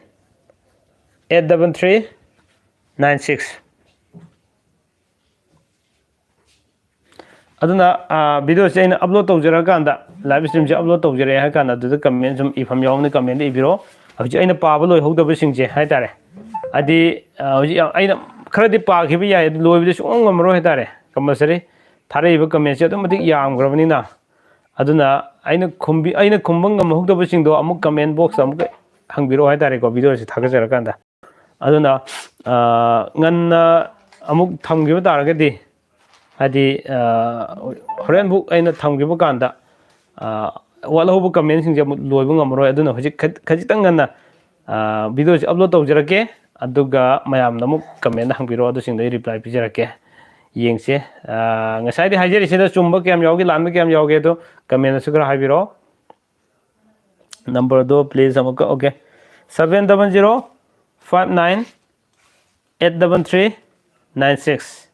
eight double three nine six. ꯑꯗꯨꯅ, ꯑ, videoꯁꯦ ꯑꯩꯅ upload ꯇꯧꯖꯔꯀꯥꯟꯗ, live streamꯁꯦ upload ꯇꯧꯖꯔꯦ ꯍꯥꯏ ꯀꯥꯟꯗ, ꯑꯗꯨꯗ comment ꯁꯨꯝ ꯏꯐꯝ ꯌꯥꯎꯕꯅꯤ, commentꯗ ꯏꯕꯤꯔꯣ꯫ ꯍꯧꯖꯤꯛ ꯑꯩꯅ ꯄꯥꯕ ꯂꯣꯏꯍꯧꯗꯕꯁꯤꯡꯁꯦ ꯍꯥꯏ ꯇꯥꯔꯦ, ꯍꯥꯏꯗꯤ, ꯑ, ꯍꯧꯖꯤꯛ ꯌꯥꯝ, ꯑꯩꯅ ꯈꯔꯗꯤ ꯄꯥꯈꯤꯕ ꯌꯥꯏ, ꯑꯗꯨ ꯂꯣꯏꯕꯗꯤ ꯁꯨꯡꯉꯝ ꯉꯝꯃꯔꯣꯏ ꯍꯥꯏ ꯇꯥꯔꯦ꯫ Compulsory ꯊꯥꯔꯛꯏꯕ commentꯁꯦ ꯑꯗꯨꯛ ꯃꯇꯤꯛ ꯌꯥꯝꯈ꯭ꯔꯕꯅꯤꯅ꯫ ꯑꯗꯨꯅ ꯑꯩꯅ ꯈꯨꯝꯕꯤ-, ꯑꯩꯅ ꯈꯨꯝꯕ ꯉꯝꯍꯧꯗꯕꯁꯤꯡꯗꯣ ꯑꯃꯨꯛ comment boxꯇ ꯑꯃꯨꯛꯀ ꯍꯪꯕꯤꯔꯛꯑꯣ ꯍꯥꯏ ꯇꯥꯔꯦꯀꯣ, videoꯁꯦ ꯊꯥꯒꯠꯆꯔꯀꯥꯟꯗ꯫ ꯑꯗꯨꯅ, ꯑ, ꯉꯟꯅ ꯑꯃꯨꯛ ꯊꯝꯈꯤꯕ ꯇꯥꯔꯒꯗꯤ, ꯍꯥꯏꯗꯤ, ꯑ, ꯍꯣꯔꯦꯟꯕꯨꯛ ꯑꯩꯅ ꯊꯝꯈꯤꯕ ꯀꯥꯟꯗ, ꯑ, ꯋꯥꯠꯍꯧꯕ commentꯁꯤꯡꯁꯦ ꯑꯃꯨꯛ ꯂꯣꯏꯕ ꯉꯝꯃꯔꯣꯏ꯫ ꯑꯗꯨꯅ ꯍꯧꯖꯤꯛ ꯈ-, ꯈꯖꯤꯛꯇꯪ ꯉꯟꯅ, ꯑ, videoꯁꯦ upload ꯇꯧꯖꯔꯛꯀꯦ, ꯑꯗꯨꯒ ꯃꯌꯥꯝꯅ ꯑꯃꯨꯛ commentꯗ ꯍꯪꯕꯤꯔꯛꯑꯣ, ꯑꯗꯨꯁꯤꯡꯗꯣ ꯑꯩ reply ꯄꯤꯖꯔꯛꯀꯦ꯫ ꯌꯦꯡꯁꯦ꯫ ꯑ, ꯉꯁꯥꯏꯗꯤ ꯍꯥꯏꯖꯔꯤꯁꯤꯗ ꯆꯨꯝꯕ ꯀꯌꯥꯝ ꯌꯥꯎꯒꯦ, ꯂꯥꯟꯕ ꯀꯌꯥꯝ ꯌꯥꯎꯒꯦ, ꯑꯗꯣ commentꯗꯁꯨ ꯈꯔ ꯍꯥꯏꯕꯤꯔꯛꯑꯣ꯫ Numberꯗꯣ please ꯑꯃꯨꯛꯀ, okay, seven double zero five nine eight double three nine six꯫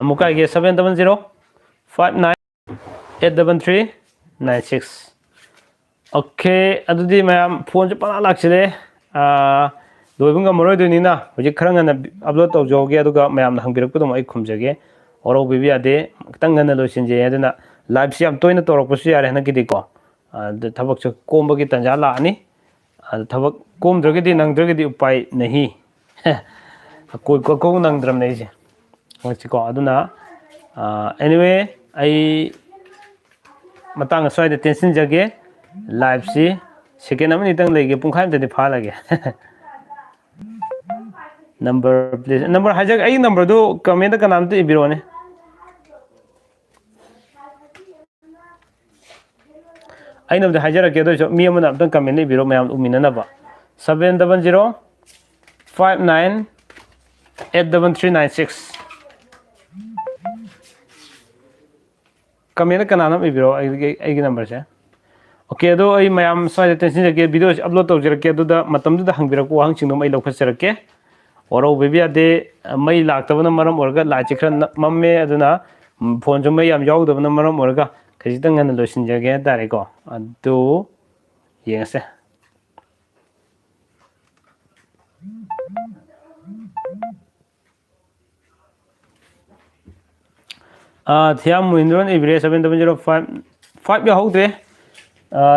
ꯑꯃꯨꯛꯀ ꯍꯥꯏꯒꯦ, seven double zero five nine eight double three nine six꯫ Okay, ꯑꯗꯨꯗꯤ ꯃꯌꯥꯝ phoneꯁꯦ ꯄꯪꯂꯥꯛ ꯂꯥꯛꯁꯤꯜꯂꯦ꯫ ꯑꯥ, ꯂꯣꯏꯕ ꯉꯝꯃꯔꯣꯏꯗꯣꯏꯅꯤꯅ ꯍꯧꯖꯤꯛ ꯈꯔ ꯉꯟꯅ upload ꯇꯧꯖꯍꯧꯒꯦ, ꯑꯗꯨꯒ ꯃꯌꯥꯝꯅ ꯍꯪꯕꯤꯔꯛꯄꯗꯣ ꯑꯩ ꯈꯨꯝꯖꯒꯦ꯫ ꯋꯥꯔꯧꯕꯤꯕ ꯌꯥꯗꯦ, ꯈꯤꯇꯪ ꯉꯟꯅ ꯂꯣꯏꯁꯤꯟꯖꯩ꯫ ꯑꯗꯨꯅ liveꯁꯤ ꯌꯥꯝ ꯇꯣꯏꯅ ꯇꯧꯔꯛꯄꯁꯨ ꯌꯥꯔꯦ ꯍꯟꯗꯛꯀꯤꯗꯤꯀꯣ꯫ ꯑꯗ ꯊꯕꯛꯁꯨ ꯀꯣꯝꯕꯒꯤ ꯇꯥꯟꯖꯥ ꯂꯥꯛꯑꯅꯤ꯫ ꯑꯗ ꯊꯕꯛ ꯀꯣꯝꯗ꯭ꯔꯒꯗꯤ, ꯅꯪꯗ꯭ꯔꯒꯗꯤ ꯎꯄꯥꯏ ꯅꯍꯤ꯫ ꯀꯣꯏ ꯀꯣꯏꯀꯧ ꯅꯪꯗ꯭ꯔꯕꯅꯦ ꯑꯩꯁꯦ꯫ ꯍꯧꯖꯤꯛꯀꯣ, ꯑꯗꯨꯅ, ꯑ, anyway, ꯑꯩ ꯃꯇꯥꯡ ꯑꯁ꯭ꯋꯥꯏꯗ ꯇꯦꯟꯁꯤꯟꯖꯒꯦ꯫ Liveꯁꯤ second ꯑꯃꯅꯤꯇꯪ ꯂꯩꯒꯦ, ꯄꯨꯡꯈꯥꯏ ꯑꯃꯇꯗꯤ ꯐꯥꯍꯜꯂꯒꯦ꯫ Number, please, number ꯍꯥꯏꯖꯔꯒꯦ, ꯑꯩꯒꯤ numberꯗꯨ commentꯗ ꯀꯅꯥꯝꯇ ꯏꯕꯤꯔꯛꯑꯣꯅꯦ꯫ ꯑꯩꯅꯕꯨꯗꯤ ꯍꯥꯏꯖꯔꯛꯀꯦ, ꯑꯗꯨ ꯑꯣꯏꯔꯁꯨ ꯃꯤ ꯑꯃꯅ ꯑꯝꯇꯪ commentꯗ ꯏꯕꯤꯔꯣ, ꯃꯌꯥꯝ ꯎꯃꯤꯟꯅꯅꯕ꯫ Seven double zero five nine eight double three nine six꯫ Commentꯗ ꯀꯅꯥꯅꯣ ꯑꯃ ꯏꯕꯤꯔꯣ, ꯑꯩꯒꯤ, ꯑꯩꯒꯤ numberꯁꯦ꯫ Okay, ꯑꯗꯣ ꯑꯩ ꯃꯌꯥꯝ ꯁ꯭ꯋꯥꯏꯗ ꯇꯦꯟꯁꯤꯟꯖꯔꯛꯀꯦ, videoꯁꯦ upload ꯇꯧꯖꯔꯛꯀꯦ, ꯑꯗꯨꯗ ꯃꯇꯝꯗꯨꯗ ꯍꯪꯕꯤꯔꯛꯄ ꯋꯥꯍꯪꯁꯤꯡꯗꯣ ꯑꯩ ꯂꯧꯈꯠꯆꯔꯛꯀꯦ꯫ ꯋꯥꯔꯧꯕꯤꯕ ꯌꯥꯗꯦ, ꯃꯩ ꯂꯥꯛꯇꯕꯅ ꯃꯔꯝ ꯑꯣꯏꯔꯒ lightꯁꯦ ꯈꯔ ꯅ-, ꯃꯝꯃꯦ, ꯑꯗꯨꯅ, ꯎꯝ, phoneꯁꯨ ꯃꯩ ꯌꯥꯝ ꯌꯥꯎꯗꯕꯅ ꯃꯔꯝ ꯑꯣꯏꯔꯒ ꯈꯖꯤꯛꯇꯪ ꯉꯟꯅ ꯂꯣꯏꯁꯤꯟꯖꯒꯦ ꯍꯥꯏꯇꯥꯔꯦꯀꯣ꯫ ꯑꯗꯨ ꯌꯦꯡꯉꯁꯦ꯫ ꯊꯤꯌꯥꯝ ꯃꯨꯍꯤꯟꯗ꯭ꯔꯣꯅ ꯏꯕꯤꯔꯦ, seven double zero five five ꯌꯥꯎꯍꯧꯗ꯭ꯔꯦ꯫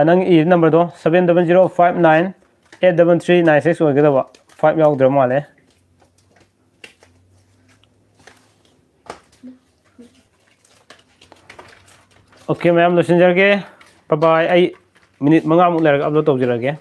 ꯅꯪ ꯏꯔꯤ ꯅꯝꯕꯔꯗꯣ seven double zero five nine eight double three nine six ꯑꯣꯏꯒꯗꯕ꯫ Five ꯌꯥꯎꯗ꯭ꯔ ꯃꯥꯜꯂꯦ꯫ Okay, ꯃꯌꯥꯝ ꯂꯣꯏꯁꯤꯟꯖꯔꯒꯦ꯫ Bye bye꯫ ꯑꯩ ꯃꯤꯅꯤꯠ ꯃꯉꯥꯃꯨꯛ ꯂꯩꯔꯒ ꯑꯞꯂꯣꯗ ꯇꯧꯖꯔꯒꯦ꯫